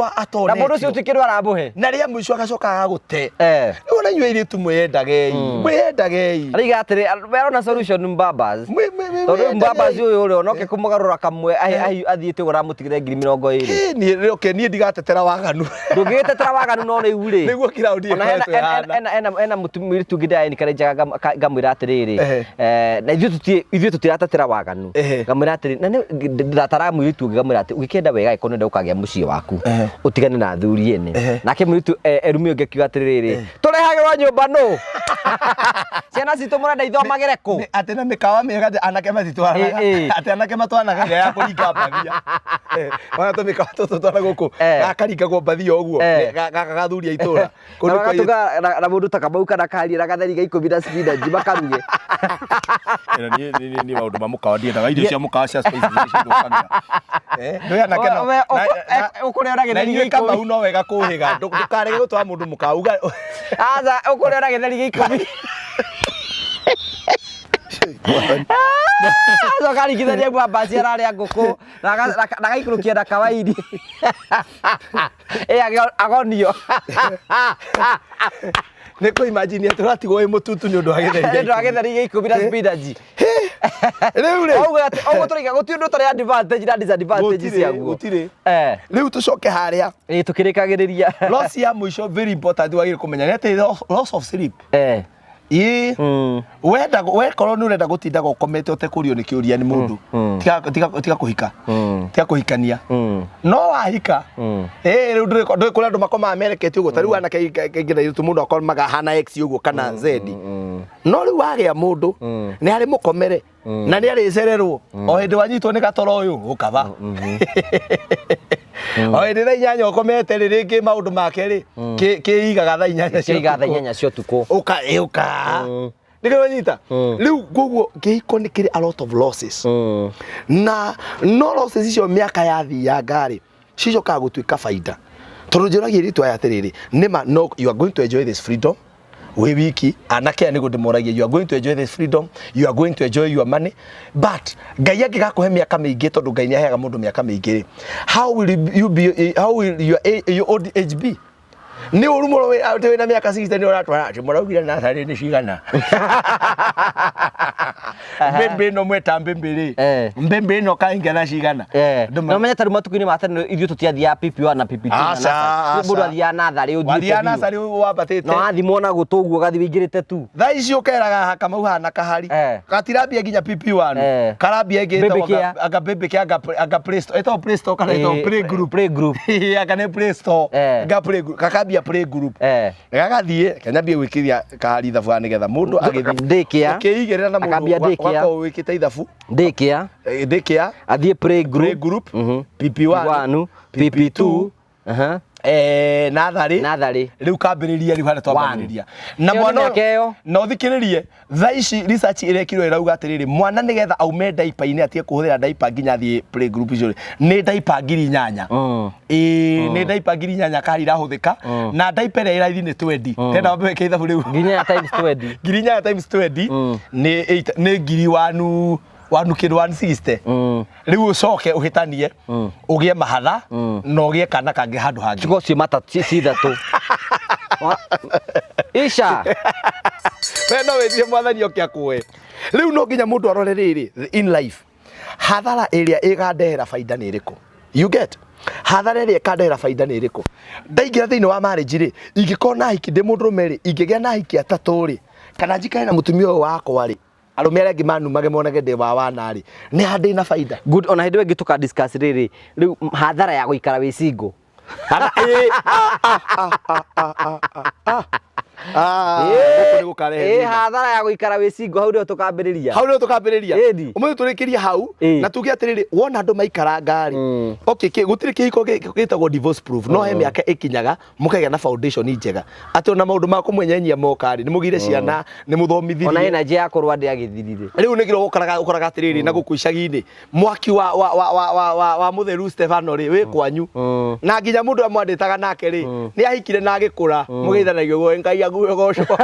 Na mũndũ ũcio atonetio. gũtirĩ kĩndũ aramũhe. Na rĩa mũico agacoka agagũte. Rĩu ona inyuĩ airĩtu, mwĩyendagei, mwĩyendagei. Araiga atĩrĩ, we arona solution mbabas. Tondũ rĩu mbabas Mwĩyendagei. ũyũ rĩ, onoke kũmũgarũra kamwe athiĩte ũguo aramũtigĩra 20,000. Ĩ, niĩ okay, niĩ ndigatetera waganu. Ndũngĩgĩtetera waganu, no rĩu rĩ, Nĩguo kiraũndi ona hena ĩkoretwo ĩhana. ena mũirĩtu ũngĩ ndĩraencourage, ngamwĩra atĩrĩrĩ, na ithuĩ tũtiratetera waganu. Ngamwĩra atĩrĩ, na ndĩratara mũirĩtu ũngĩ, ngamwĩra atĩ ũngĩkĩenda wega, angĩkorwo nĩũrenda gũkagĩa mũciĩ waku, ũtigane na athuri ene. Nake mũirĩtu erumi ũngĩ akiuga atĩrĩrĩ, tũrehagĩrwo nyũmba nũ? Ciana citũ mũrenda ithomagĩre kũ? Atĩ na mĩkawa mĩega, atĩ anake matitwaranaga. Ĩ, ĩ. Atĩ anake matwaranaga ĩrĩa ya kũringa mbathia. Ona tũmĩkawa tũtũ twana gũkũ gakaringagwo mbathia ũguo. Gaka gathuri a itũra. Na Kũndũ kwa magatuga na mũndũ ta Kamau kana Karia na gatheri ga 10 na spinach makaruge. Ĩno niĩ maũndũ ma mũkawa ndiendaga irio cia mũkawa cia spices nĩ cithũkagĩra. Eh, ndũĩ anake no- Ũkũrĩa na na gĩtheri inyuĩ gĩa Kamau 10. no wega kũhĩga. Ndũkarege gũtwara mũndũ mũkawa uga Aca, ũkũrĩa na gĩtheri gĩa 10. Acoka aringithania mwambaci ararĩa ngũkũ na agaikũrũkia na kawaini. Ĩ agonio. Nĩ kũ imagine atĩ ũratigwo wĩ mũtutu nĩ ũndũ wa gĩtheri Nĩ ũndũ wa gĩtheri gĩa 10 na spinach. Rĩu rĩ Ũguo atĩ ũguo tũraiga gũtirĩ ũndũ ũtarĩ advantage na disadvantage Gũtirĩ, ciaguo. gũtirĩ. Eh. Rĩu tũcoke harĩa Ĩ tũkĩrĩkagĩrĩria. Loss ya mũico, very important, wagĩrĩire kũmenya nĩ atĩ loss of sleep. Ĩĩ. Wenda wekorwo nĩ ũrenda gũtindaga ũkomete ũtekũrio nĩ kĩũria nĩ mũndũ, tiga kũhika, tiga kũhikania. No wahika, ĩĩ, rĩu ndũrĩ kũrĩ andũ makomaga merekete ũguo. Ta rĩu anake aingĩ na airĩtu, mũndũ akomaga hana X ũguo kana Z. No rĩu wagĩa mũndũ, nĩ harĩ mũkomere na nĩ arĩcererwo o hĩndĩ wanyitwo nĩ gatoro ũyũ ũkaba o hĩndĩ thaa 8 ũkomete rĩ, rĩngĩ maũndũ make rĩ kĩigaga thaa 8 cia Kĩigaga thaa ũtukũ. 8 cia ũtukũ. Ũka ĩ, ũka nĩkĩo wanyita. Rĩu koguo kĩhiko nĩ kĩrĩ a lot of losses, na no losses icio mĩaka yathianga rĩ, cicokaga gũtuĩka baida, tondũ njũragia airĩtu aya atĩrĩrĩ, nĩma no you are going to enjoy this freedom wĩ wiki? Anake aya nĩguo ndĩmoragia, you are going to enjoy this freedom, you are going to enjoy your money, but Ngai angĩgakũhe mĩaka mĩingĩ, tondũ Ngai nĩ aheaga mũndũ mĩaka mĩingĩ rĩ, how will you be, how will your old age be? Nĩ ũru mũno atĩ wĩna mĩaka 60 nĩ ũratwara atĩ mũraugire natharĩ nĩ cigana, mbĩmbĩ ĩno mweta mbĩmbĩ rĩ, mbĩmbĩ ĩno kaingana cigana? Na ũmenye ta rĩu matukũ-inĩ ma tene ithuĩ tũtiathiaga PP1 na PP2 na Aca, nursery. Mũndũ aca. athiaga natharĩ ũthiĩte Wathiaga biũ. natharĩ wambatĩte. Na wathimwo na gũtũ ũguo ũgathiĩ wĩingĩrĩte tu. Thaa ici ũkeraga kamau hana kahari gatirambia nginya PP1, karambia ĩngĩ Baby ĩtagwo care. anga baby care, anga play store, ĩtagwo play store kana ĩtagwo play group? Play group. Anga nĩ play store? Anga play group, kakambia play group, gagathiĩ kanyambie gwĩkĩria kahari ithabu haha nĩgetha mũndũ agĩthiĩ Daycare. ũkĩigĩrĩra na mũndũ Akambia daycare. ũgakorwo wĩkĩte ithabu. Daycare. Daycare. Athiĩ play group. Play group, PP1, PP1, PP2. Natharĩ. Natharĩ. Rĩu kambĩrĩria rĩu harĩa twambagĩrĩria na Ĩyo nĩ mwana mĩaka ĩyo. Na ũthikĩrĩrie, thaa ici research ĩrekirwo ĩrauga atĩrĩrĩ, mwana nĩgetha aume diaper-inĩ atige kũhũthĩra diaper nginya athiĩ play group icio rĩ, nĩ diaper 8,000. Ĩĩ, nĩ diaper 8,000 kari irahũthĩka, na diaper ĩrĩa ĩraithi nĩ 20. Tenda wambe wĩke ithabu rĩu. 8,000 times 20. 8,000 times 20 nĩ 8, nĩ ngiri wanu wanu kĩndũ 160. Rĩu ũcoke ũhĩtanie ũgĩe mahatha na ũgĩe kana kangĩ handũ hangĩ. Cikorwo ciĩ matatũ, ci ithatũ. Isha. We no wĩtire Mwathani oke akũe. Rĩu no nginya mũndũ arore rĩrĩ, in life hathara ĩrĩa ĩgandehera baida nĩ ĩrĩkũ? You get? Hathara ĩrĩa ĩkandehera baida nĩ ĩrĩkũ? Ndaingĩra thĩinĩ wa marriage rĩ, ingĩkorwo na hiki ndĩ mũndũrũme rĩ, ingĩgĩa na hiki atatũ rĩ, kana njikare na mũtumia ũyũ wakwa rĩ, arũme arĩa angĩ manumage monage ndĩ wa wana rĩ, nĩ ha ndĩ na baida? Good, ona hĩndĩ ĩyo ĩngĩ tũka discuss rĩrĩ, rĩu hathara ya gũikara wĩ single. Ĩĩ, ah, ah, ah, ah, ah, ah, ah, ah. Gũkũ nĩ gũkarehe Ĩĩ, thĩna. hathara ya gũikara wĩ single, hau nĩho tũkambĩrĩria. Hau nĩho tũkambĩrĩria. Ĩni. Ũmũthĩ tũrĩkĩrie hau. Na tuge atĩrĩrĩ, wona andũ maikaranga rĩ, okay, gũtirĩ kĩhiko gĩtagwo divorce proof, no he mĩaka ĩkinyaga mũkagĩa na foundation njega atĩ ona maũndũ ma kũmwenyenyia moka rĩ, nĩ mũgire ciana, nĩ mũthomithirie. Ona energy ya kũrũa ndĩagĩthirire. Rĩu nĩkĩo ũkoraga atĩrĩrĩ, na gũkũ icagi-inĩ mwaki wa mũtheru Stefano rĩ wĩ kwanyu, na nginya mũndũ amwandĩtaga nake rĩ, nĩ ahikire na agĩkũra, mũgeithanagia ũguo, Ngai ague gocwo,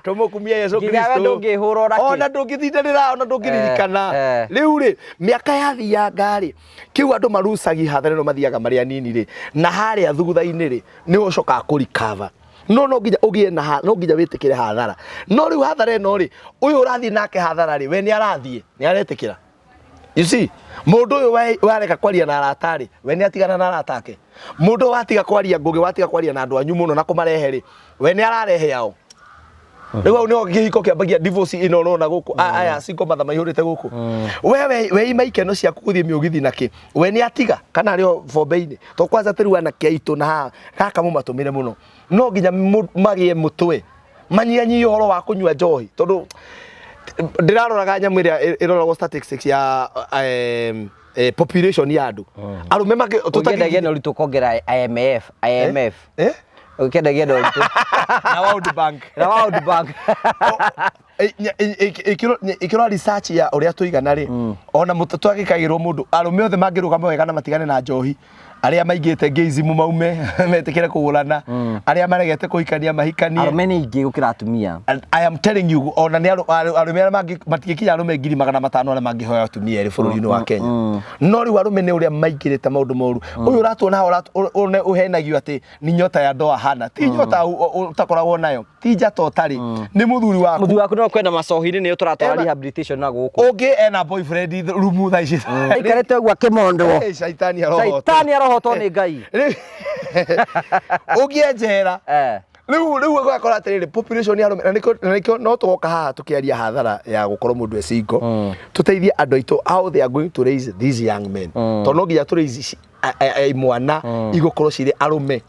tũmũkumie Yesu Nginya we Kristo. ndũngĩhũra ona kĩ. Ona ndũngĩtindanĩra, ona ndũngĩririkana. Rĩu rĩ, mĩaka yathianga rĩ, kĩu andũ marucagi hathara ĩno mathiaga marĩ anini rĩ, na harĩa thutha-inĩ rĩ, nĩ ũcokaga kũrikava. No nginya ũgĩe na no nginya wĩtĩkĩre hathara. No rĩu hathara ĩno rĩ, ũyũ ũrathiĩ nake hathara rĩ, we nĩ arathiĩ nĩ aretĩkĩra? You see, mũndũ ũyũ wareka kwaria na arata rĩ, we nĩ atigana na arata ake? Mũndũ ũyũ watiga kwaria ngũgĩ, watiga kwaria na andũ anyu mũno na kũmarehe rĩ, we nĩ ararehe ao? Rĩu hau nĩho kĩhiko kĩambagia divorce ĩno ũrona gũkũ. Aya single mother maihũrĩte gũkũ. We ima ikeno ciaku gũthiĩ mĩũgithi na kĩ, we nĩ atiga kana arĩ o bombe-inĩ? To kwanza tĩrĩu anake aitũ na haha gaka mũmatũmĩre mũno, no nginya magĩe mũtwe manyihanyihie ũhoro wa kũnyua njohi, tondũ ndĩraroraga nyamũ ĩrĩa ĩroragwo statistics ya population ya andũ arũme Ũngĩendagia na ũritũ ũkongera IMF, IMF. Eh? Ũkĩendagia Ndũritũ. Na World Bank. Na World Bank. Ikĩrora research ya ũrĩa tũigana rĩ, ona twagĩkagĩrwo mũndũ arũme othe mangĩrũgama wega na matigane na njohi, arĩa maingĩte gayism maume metĩkĩre kũgũrana, arĩa maregete kũhikania mahikanie. Arũme nĩ aingĩ gũkĩra atumia. And I am telling you, ona nĩ arũme arĩa matingĩkinya arũme 500,000 arĩa mangĩhoya atumia erĩ bũrũri-inĩ wa Kenya. No rĩu arũme nĩ ũrĩa maingĩrĩte maũndũ moru. Ũyũ ũratuona haha ũhenagio atĩ ni nyota ya ndoa hana. Ti nyota ũtakoragwo nayo. Ti njata ũtarĩ. Nĩ mũthuri waku. Mũthuri waku no kwenda macohi-inĩ nĩyo tũratwara rehabilitation na gũkũ. Ũngĩ ena boyfriend rumu thaa ici. Aikarĩte ũguo akĩmondwo. Eh, shaitani arohotwo. Shaitani arohotwo nĩ Ngai. Ũngĩ e njera. Rĩu ũgakora atĩrĩrĩ, population ya arũme, na nĩkĩo no tũgoka haha tũkĩaria hathara ya gũkorwo mũndũ e single, tũteithie andũ aitũ how they are going to raise these young men, tondũ no nginya tũ raise imwana igũkorwo cirĩ arũme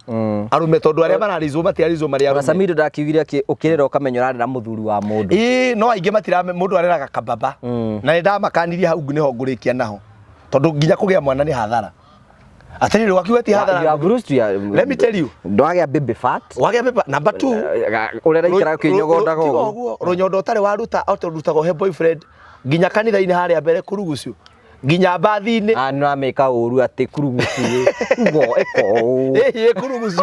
arũme, tondũ arĩa mararaiswo matirariswo marĩ Ona arũme. Samido ndakiugire atĩ ũkĩrĩra ũkamenya ũrarĩra mũthuri wa mũndũ. Ĩĩ, no aingĩ matira, mũndũ areraga kababa, na nĩ ndamakanirie hau nĩho ngũrĩkia naho, tondũ nginya kũgĩa mwana nĩ hathara. Atĩrĩrĩ, wakiuga ti You hathara. have bruised your Let me tell you. Ndwagĩa baby fat. Wagĩa paper number 2. Ũrĩa raikara ũkĩnyogondaga Tiga ũguo. ũguo rũnyondo ũtarĩ waruta ũrutagwo he boyfriend nginya kanitha-inĩ harĩa mbere kũrugucu nginya mbathi-inĩ. Ah, nĩ ũramĩka ũru atĩ kurugucu ugo ĩko ũũ. Ĩhĩ, kurugucu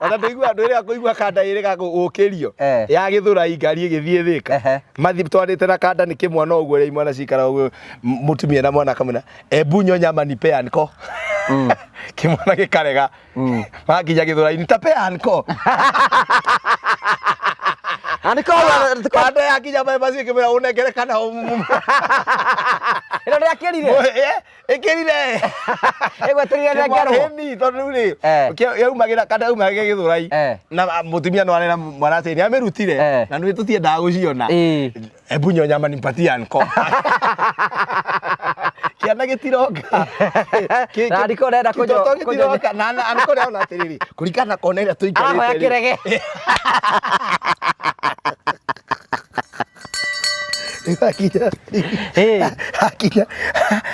ona ndũigua ndwĩrĩga kũigua kanda ĩrĩga gũkĩrio ya Gĩthũrai ngari ĩgĩthiĩ Thĩka. Mathi twarĩte na kanda nĩ kĩmwana ũguo, ũrĩa imwana cikara ũguo, mũtumia na mwana akamwĩra, "Ebu nyonya manipe anko." Kĩmwana gĩkarega. Makinya Gĩthũrai, "Nitape anko." Aniko. Kanda yakinya bypass ĩkĩmwĩra, "Ũnengere kana Ĩno ndĩakĩrire. Ĩkĩrire. Ĩgweterire nengerwo. Ĩni, tondũ rĩu rĩ yaumagĩra kanda yaumagĩra Gĩthũrai na mũtumia no arera mwana atĩ nĩ amĩrutire na nĩ tũtiendaga gũciona. "Ebu nyonya manipatie anko." Kĩana gĩtironga. Na Aniko ũrenda Kĩtoto gĩtironga na Aniko ũrona atĩrĩrĩ, kũringana na kona ĩrĩa tũikarĩte Arahoya rĩ. kĩrege. Hakinya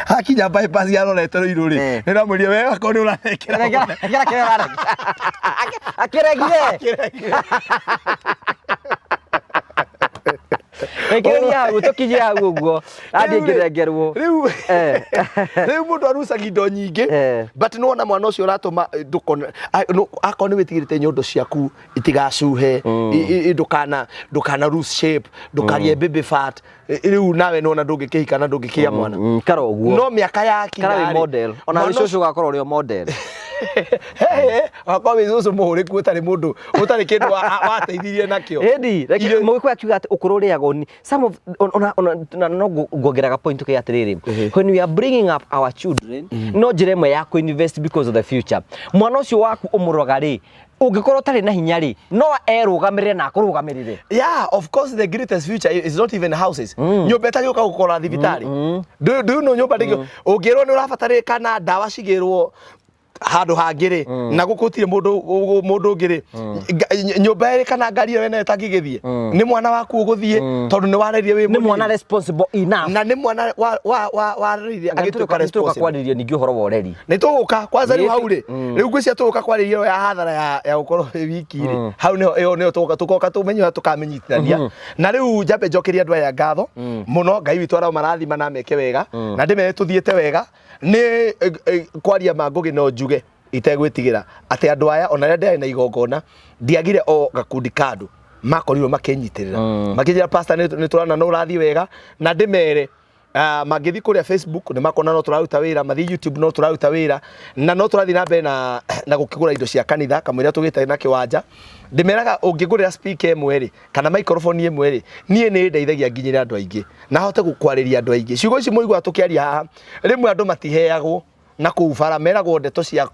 hakinya bypass yarorete Ruiru rĩ, nĩ ndamwĩrire, "We akorwo nĩ ũranengera." Kĩra kĩrĩa akĩregire. Kĩrege. Ĩkĩrĩria hau tũkinyie hau ũguo. Athiĩ ngĩrengerwo. Rĩu rĩu mũndũ arucaga indo nyingĩ, but nĩwona mwana ũcio ũratũma ndũkona akorwo nĩ wĩtigĩrĩte nyondo ciaku itigacuhe, ndũkana lose shape, ndũkagĩe baby fat. Rĩu nawe nĩwona ndũngĩkĩhika na ndũngĩkĩgĩa mwana. Kara ũguo. No mĩaka yakinya Kara wĩ rĩ, model. Ona wĩ mwana cũcũ ũgakorwo ũrĩ o model. Wakorwo wĩ cũcũ mũhũrĩku, ũtarĩ mũndũ ũtarĩ kĩndũ wateithirie nakĩo. Ĩndi, reke mũgĩkũyũ akiuga atĩ ũkũrũ ũrĩagwo ni some of ona no nguongerera point ke atĩrĩrĩ, when we are bringing up our children, no njĩra ĩmwe ya kũ-invest because of the future. Mwana ũcio waku ũmũroga rĩ, ũngĩkorwo ũtarĩ na hinya rĩ, no erũgamĩrĩre na akũrũgamĩrĩre. Yeah, of course, the greatest future is not even houses. Nyũmba ĩtagĩũka gũkora thibitarĩ. Do you know nyũmba ndĩngĩ ũngĩrwo nĩ ũrabatarĩkana ndawa cigĩrwo handũ hangĩ rĩ, na gũkũ gũtirĩ mũndũ ũngĩ rĩ, nyũmba ĩrĩ kana ngari ĩyo ene ĩtangĩgĩthiĩ nĩ mwana waku ũgũthiĩ, tondũ nĩ warĩrie wĩ Nĩ mwana mũnini. Responsible enough. Na nĩ mwana warĩrie agĩtuĩka Nĩtũgũka responsible. Kwarĩria ningĩ ũhoro wa ũreri. Nĩ tũgũka kwanza rĩu hau rĩ, rĩu ngwĩciria tũgũka kwarĩria ĩyo ya hathara ya gũkorwo wĩ wiki rĩ, hau nĩho ĩyo nĩyo tũgũka tũgoka tũmenye ũrĩa tũkamĩnyitithania. Na rĩu njambe njokerie andũ aya ngatho mũno. Ngai witũ aromarathima na meke wega, na ndĩmere tũthiĩte wega. Nĩ kwaria ma Ngũgĩ, no njuge itegwĩtigĩra atĩ andũ aya ona rĩrĩa ndĩrarĩ na igongona, ndiagire o gakundi ka andũ makorirwo makĩnyitĩrĩra, makĩnjĩra, "Pastor, nĩ tũrona no ũrathiĩ wega." Na ndĩmere mangĩthiĩ kũrĩa Facebook nĩ makona no tũraruta wĩra, mathiĩ YouTube no tũraruta wĩra, na no tũrathiĩ na mbere na gũkĩgũra indo cia kanitha kamũira tũgĩte na kĩwanja. Ndĩmeraga ũngĩngũrĩra speaker ĩmwe rĩ, kana microphone ĩmwe rĩ, niĩ nĩ ndeithagia nginyĩre andũ aingĩ na hote gũkwarĩria andũ aingĩ. Ciugo ici mũiguaga tũkĩaria haha, rĩmwe andũ matiheagwo na kũu bara, meragwo ndeto cia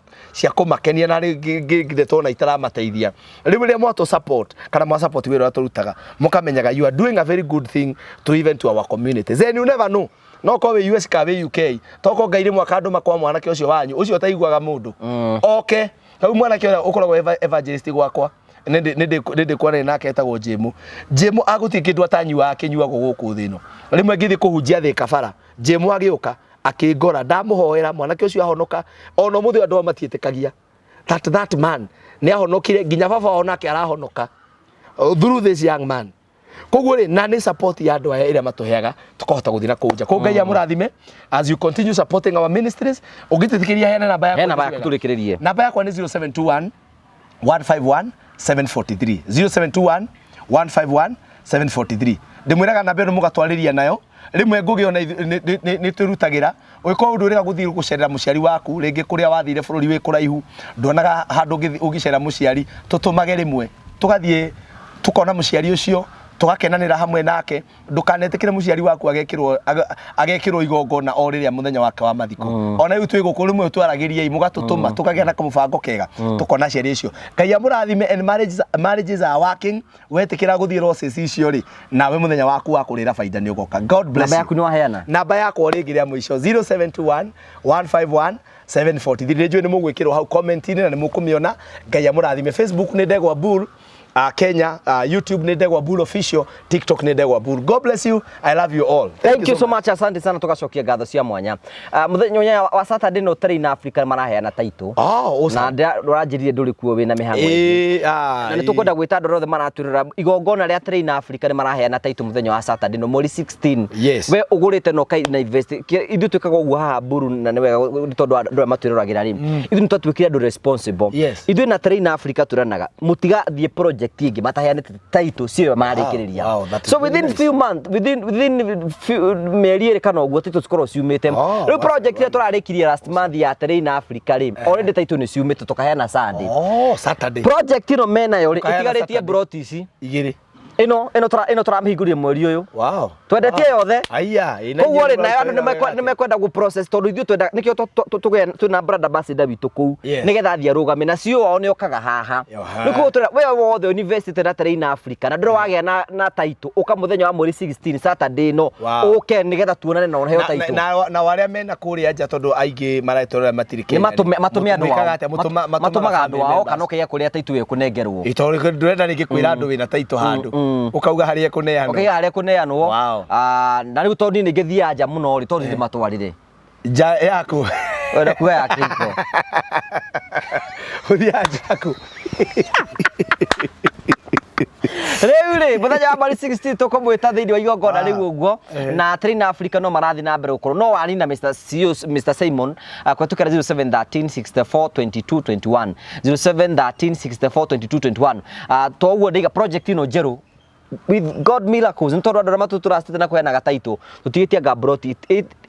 kũmakenia na rĩngĩ ndeto ona itaramateithia. Rĩu rĩrĩa mwatũ support kana mwa support wĩra ũrĩa tũrutaga, mũkamenyaga you are doing a very good thing to even to our community. Then you never know, no korwo wĩ US kana wĩ UK, tokorwo Ngai rĩmwe akandũma kwa mwanake ũcio wanyu ũcio ũtaiguaga mũndũ oke rĩu. Mwanake ũrĩa ũkoragwo evangelist gwakwa, nĩ ndĩkwanĩria nake, etagwo Jĩmũ. Jĩmũ agũtirĩ kĩndũ atanyuaga kĩnyuagwo gũkũ thĩ ĩno. Rĩmwe ngĩthiĩ kũhunjia thĩ kabara, Jĩmũ agĩũka akĩngora, ndamũhoera, mwanake ũcio ahonoka. Ona ũmũthĩ andũ ao matiĩtĩkagia. That man nĩ ahonokire nginya baba wao nake arahonoka through this young man. Koguo rĩ, na nĩ support ya andũ aya ĩrĩa matũheaga tũkahota gũthiĩ na kũu nja. Koguo Ngai amũrathime as you continue supporting our ministries. Ũngĩtĩtĩkĩria heana namba yakwa. Heana namba yaku tũrĩkĩrĩrie. Namba yakwa nĩ 0721 151 743, 0721 151 743. Ndĩmwĩraga namba ĩno mũgatwarĩria nayo rĩmwe ngũgĩ ona nĩ twĩrutagĩra. Ũngĩkorwo ũndũ ũrĩga gũthiĩ gũcerera mũciari waku rĩngĩ kũrĩa wathire bũrũri wĩ kũraihu, nduonaga handũ ũngĩcerera mũciari, tũtũmage rĩmwe tũgathiĩ tukona mũciari ũcio, tũgakenanĩra hamwe nake. Ndũkanetĩkĩre mũciari waku agekĩrwo igongona o rĩrĩa mũthenya wake wa mathiko. Ona rĩu twĩ gũkũ rĩmwe twaragĩriei mũgatũtũma, tũkagĩa na kamũbango kega, tũkona aciari acio. Ngai amũrathime. And marriages are working. Wetĩkĩra gũthiĩ process icio rĩ, nawe mũthenya waku wa kũrĩra baida nĩ ũgoka. God bless Namba you. Yaku nĩ waheana? Namba yakwa rĩngĩ rĩa mũico, 0721 151 743. Nĩ njũĩ nĩ mũgwĩkĩrwo hau comment-inĩ na nĩ mũkũmĩona. Ngai amũrathime. Facebook nĩ Ndegwa Bull Kenya, YouTube nĩ Ndegwa Bull Official, TikTok nĩ Ndegwa Bull. God bless you. I love you all. Thank you so much, asante sana, tugacokia ngatho cia mwanya. Muthenya wa Saturday no Train Africa maraheana title. Oh, awesome. Na ndũranjĩrire ndũrĩ kuo wĩna mĩhang'o ĩngĩ. Ah, Na nĩ tũkwenda gwĩta andũ othe maratwĩrora igongona rĩa Train Africa nĩ maraheana title mũthenya wa Saturday no mweri 16. Yes. We ũgũrĩte na ũkai na invest. Ithuĩ twĩkaga ũguo haha Mburu na nĩ wega nĩ tondũ andũ arĩa matwĩroragĩra rĩ. Ithuĩ nĩ twatuĩkire andũ responsible. Yes. Ithuĩ na Train Africa twĩranaga mũtigathiĩ project ĩngĩ mataheanĩte title cio marĩkĩrĩria. Wow, that is So very within nice. few months, within few mĩeri ĩrĩ kana ũguo title cikorwo ciumĩte. Oh, Rĩu wow. project ĩrĩa tũrarĩkirie last month ya Train Africa rĩ, already title nĩ ciumĩte tũkaheana Sunday. Oh, Saturday. Project ĩno menayo rĩ, Ũkaheana ĩtigarĩtie Saturday. broti ici. Igĩrĩ. Ĩno tũramĩhingũrire mweri ũyũ. Wow. Twendetie yothe. Aya, ĩna Koguo rĩ igĩrĩ nayo andũ mũraruta wĩra nĩ mekwenda gũ process tondũ ithuĩ twenda nĩkĩo twĩna brand ambassador witũ kũu Yes. nĩgetha athiĩ arũgame na CEO wao nĩ okaga haha. Yoha. Rĩu koguo tũrera we wothe university na Train Africa na ndũrĩ wagĩa na title ũka mũthenya wa mweri 16 Saturday ĩno Wow. ũke nĩgetha tuonane na ũheo Na- title. na arĩa mena kũrĩa nja tondũ aingĩ maretũrora matirĩ Nĩ Kenya. matũme andũ Mwĩkaga ao. atĩa? Matũmaga andũ family ao members. kana ũkaiga kũrĩa title ĩkũnengerwo. Ĩ, tondũ ndũrenda rĩngĩ kwĩra andũ wĩna title handũ ũkauga harĩa ĩkũneanwo. Ũkaiga harĩa ĩkũneanwo. Wow. Ah, na rĩu tondũ niĩ nĩ ngĩthiaga nja mũno rĩ tondũ ndĩmatwarĩre. Nja yaku. Wenda kuga ya kĩhiko. Ũthiaga nja yaku. Rĩu rĩ mũthenya wa mweri 16 tũkũmwĩta thĩinĩ wa igongona Ah. rĩu ũguo na Train Africa no marathiĩ na mbere gũkorwo no wari na Mr. CEO, Mr. Simon kũhetũkĩra 0713 64 22 21, 0713 64 22 21. Toguo ndĩiga project ĩno njerũ with God miracles nĩ tondũ andũ arĩa matũtũracĩte na kũheanaga title tũtigĩtie anga broti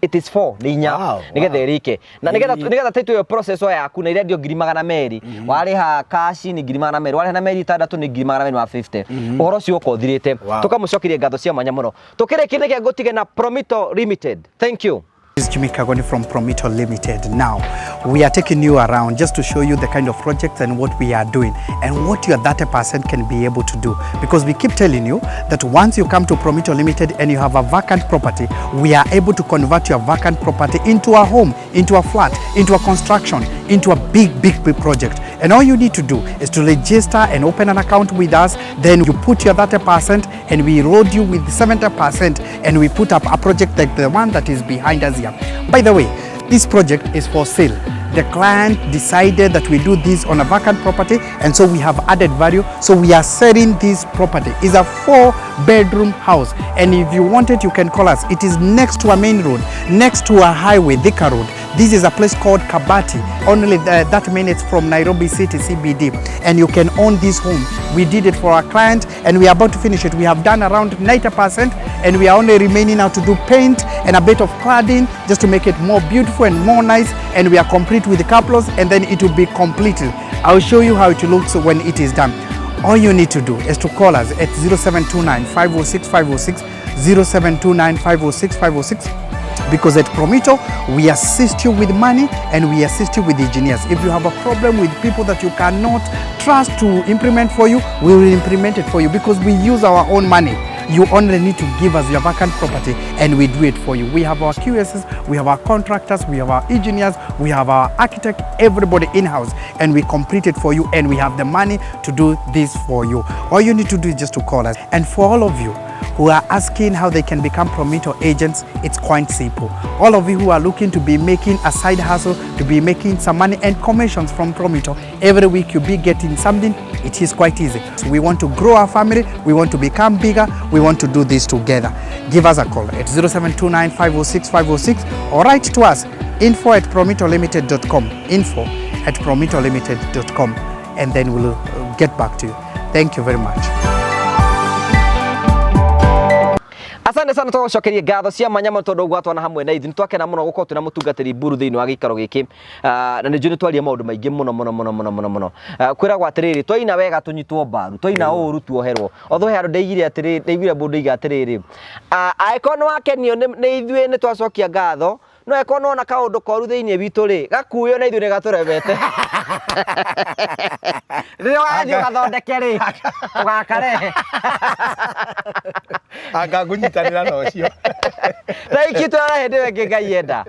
it is four nĩ inya nĩgetha ĩrĩke na nĩgetha title ĩyo process o yaku na irendio 200,000, warĩha cash nĩ 200,000, warĩha na mĩeri 6 nĩ 250,000. Ũhoro ũcio ũka ũthirĩte. Tũkamũcokeria ngatho cia mwanya mũno. Tũkĩrĩkia nĩkĩ ngũtige na Promito Limited. Thank you. This is Jimmy Kagoni from Promito Limited. Now, we are taking you around just to show you the kind of projects and what we are doing and what your 30% can be able to do. Because we keep telling you that once you come to Promito Limited and you have a vacant property, we are able to convert your vacant property into a home, into a flat, into a construction, into a big, big, big project. And all you need to do is to register and open an account with us. Then you put your 30% and we load you with 70% and we put up a project like the one that is behind us here. By the way, this project is for sale. The client decided that we do this on a vacant property, and so we have added value. So we are selling this property. It's a 4-bedroom house, and if you want it, you can call us. It is next to a main road, next to a highway, Thika Road. This is a place called Kabati, only that minutes from Nairobi City CBD, and you can own this home. We did it for our client, and we are about to finish it. We have done around 90%, and we are only remaining now to do paint and a bit of cladding just to make it more beautiful and more nice, and we are complete with the couplers, and then it will be completed. I'll show you how it looks when it is done. All you need to do is to call us at 0729 506 506, 0729 506 506, because at Promito, we assist you with money and we assist you with engineers. If you have a problem with people that you cannot trust to implement for you, we will implement it for you because we use our own money. You only need to give us your vacant property and we do it for you. We have our QSs, we have our contractors, we have our engineers, we have our architect, everybody in-house, and we complete it for you, and we have the money to do this for you. All you need to do is just to call us. And for all of you who are asking how they can become Promito agents, it's quite simple. All of you who are looking to be making a side hustle, to be making some money and commissions from Promito, every week you'll be getting something. It is quite easy. So we want to grow our family, we want to become bigger, we want to do this together. Give us a call at 0729 506 506 or write to us info@promitolimited.com, info@promitolimited.com, and then we'll get back to you. Thank you very much. Asante sana, twagucokerie ngatho cia mwanya mũno tondũ gwatwana hamwe na ithuĩ. Nĩ twakena mũno gũkorwo twĩna mũtungatĩri Mburu thĩinĩ wa gĩikaro gĩkĩ. Ah, na nĩ njũĩ nĩ twaria maũndũ maingĩ mũno mũno mũno mũno mũno mũno. Ah, kwĩragwo atĩrĩrĩ, twaina wega tũnyitwo mbaru, twaina ũru tuoherwo. Although he handũ ndeigire atĩrĩrĩ, ndeiguire mũndũ aiga atĩrĩrĩ, ah, angĩkorwo nĩ wakenio nĩ ithuĩ nĩ twacokia ngatho, no angĩkorwo nĩwona kaũndũ koru thĩinĩ witũ rĩ, gakuo na ithuĩ nĩ gatũremete. Rĩrĩa ũgathiĩ ũgathondeke rĩ, ũgakarehe. Anga ngũnyitanĩra na ũcio. Thank you, twara hĩndĩ ĩyo ĩngĩ Ngai enda.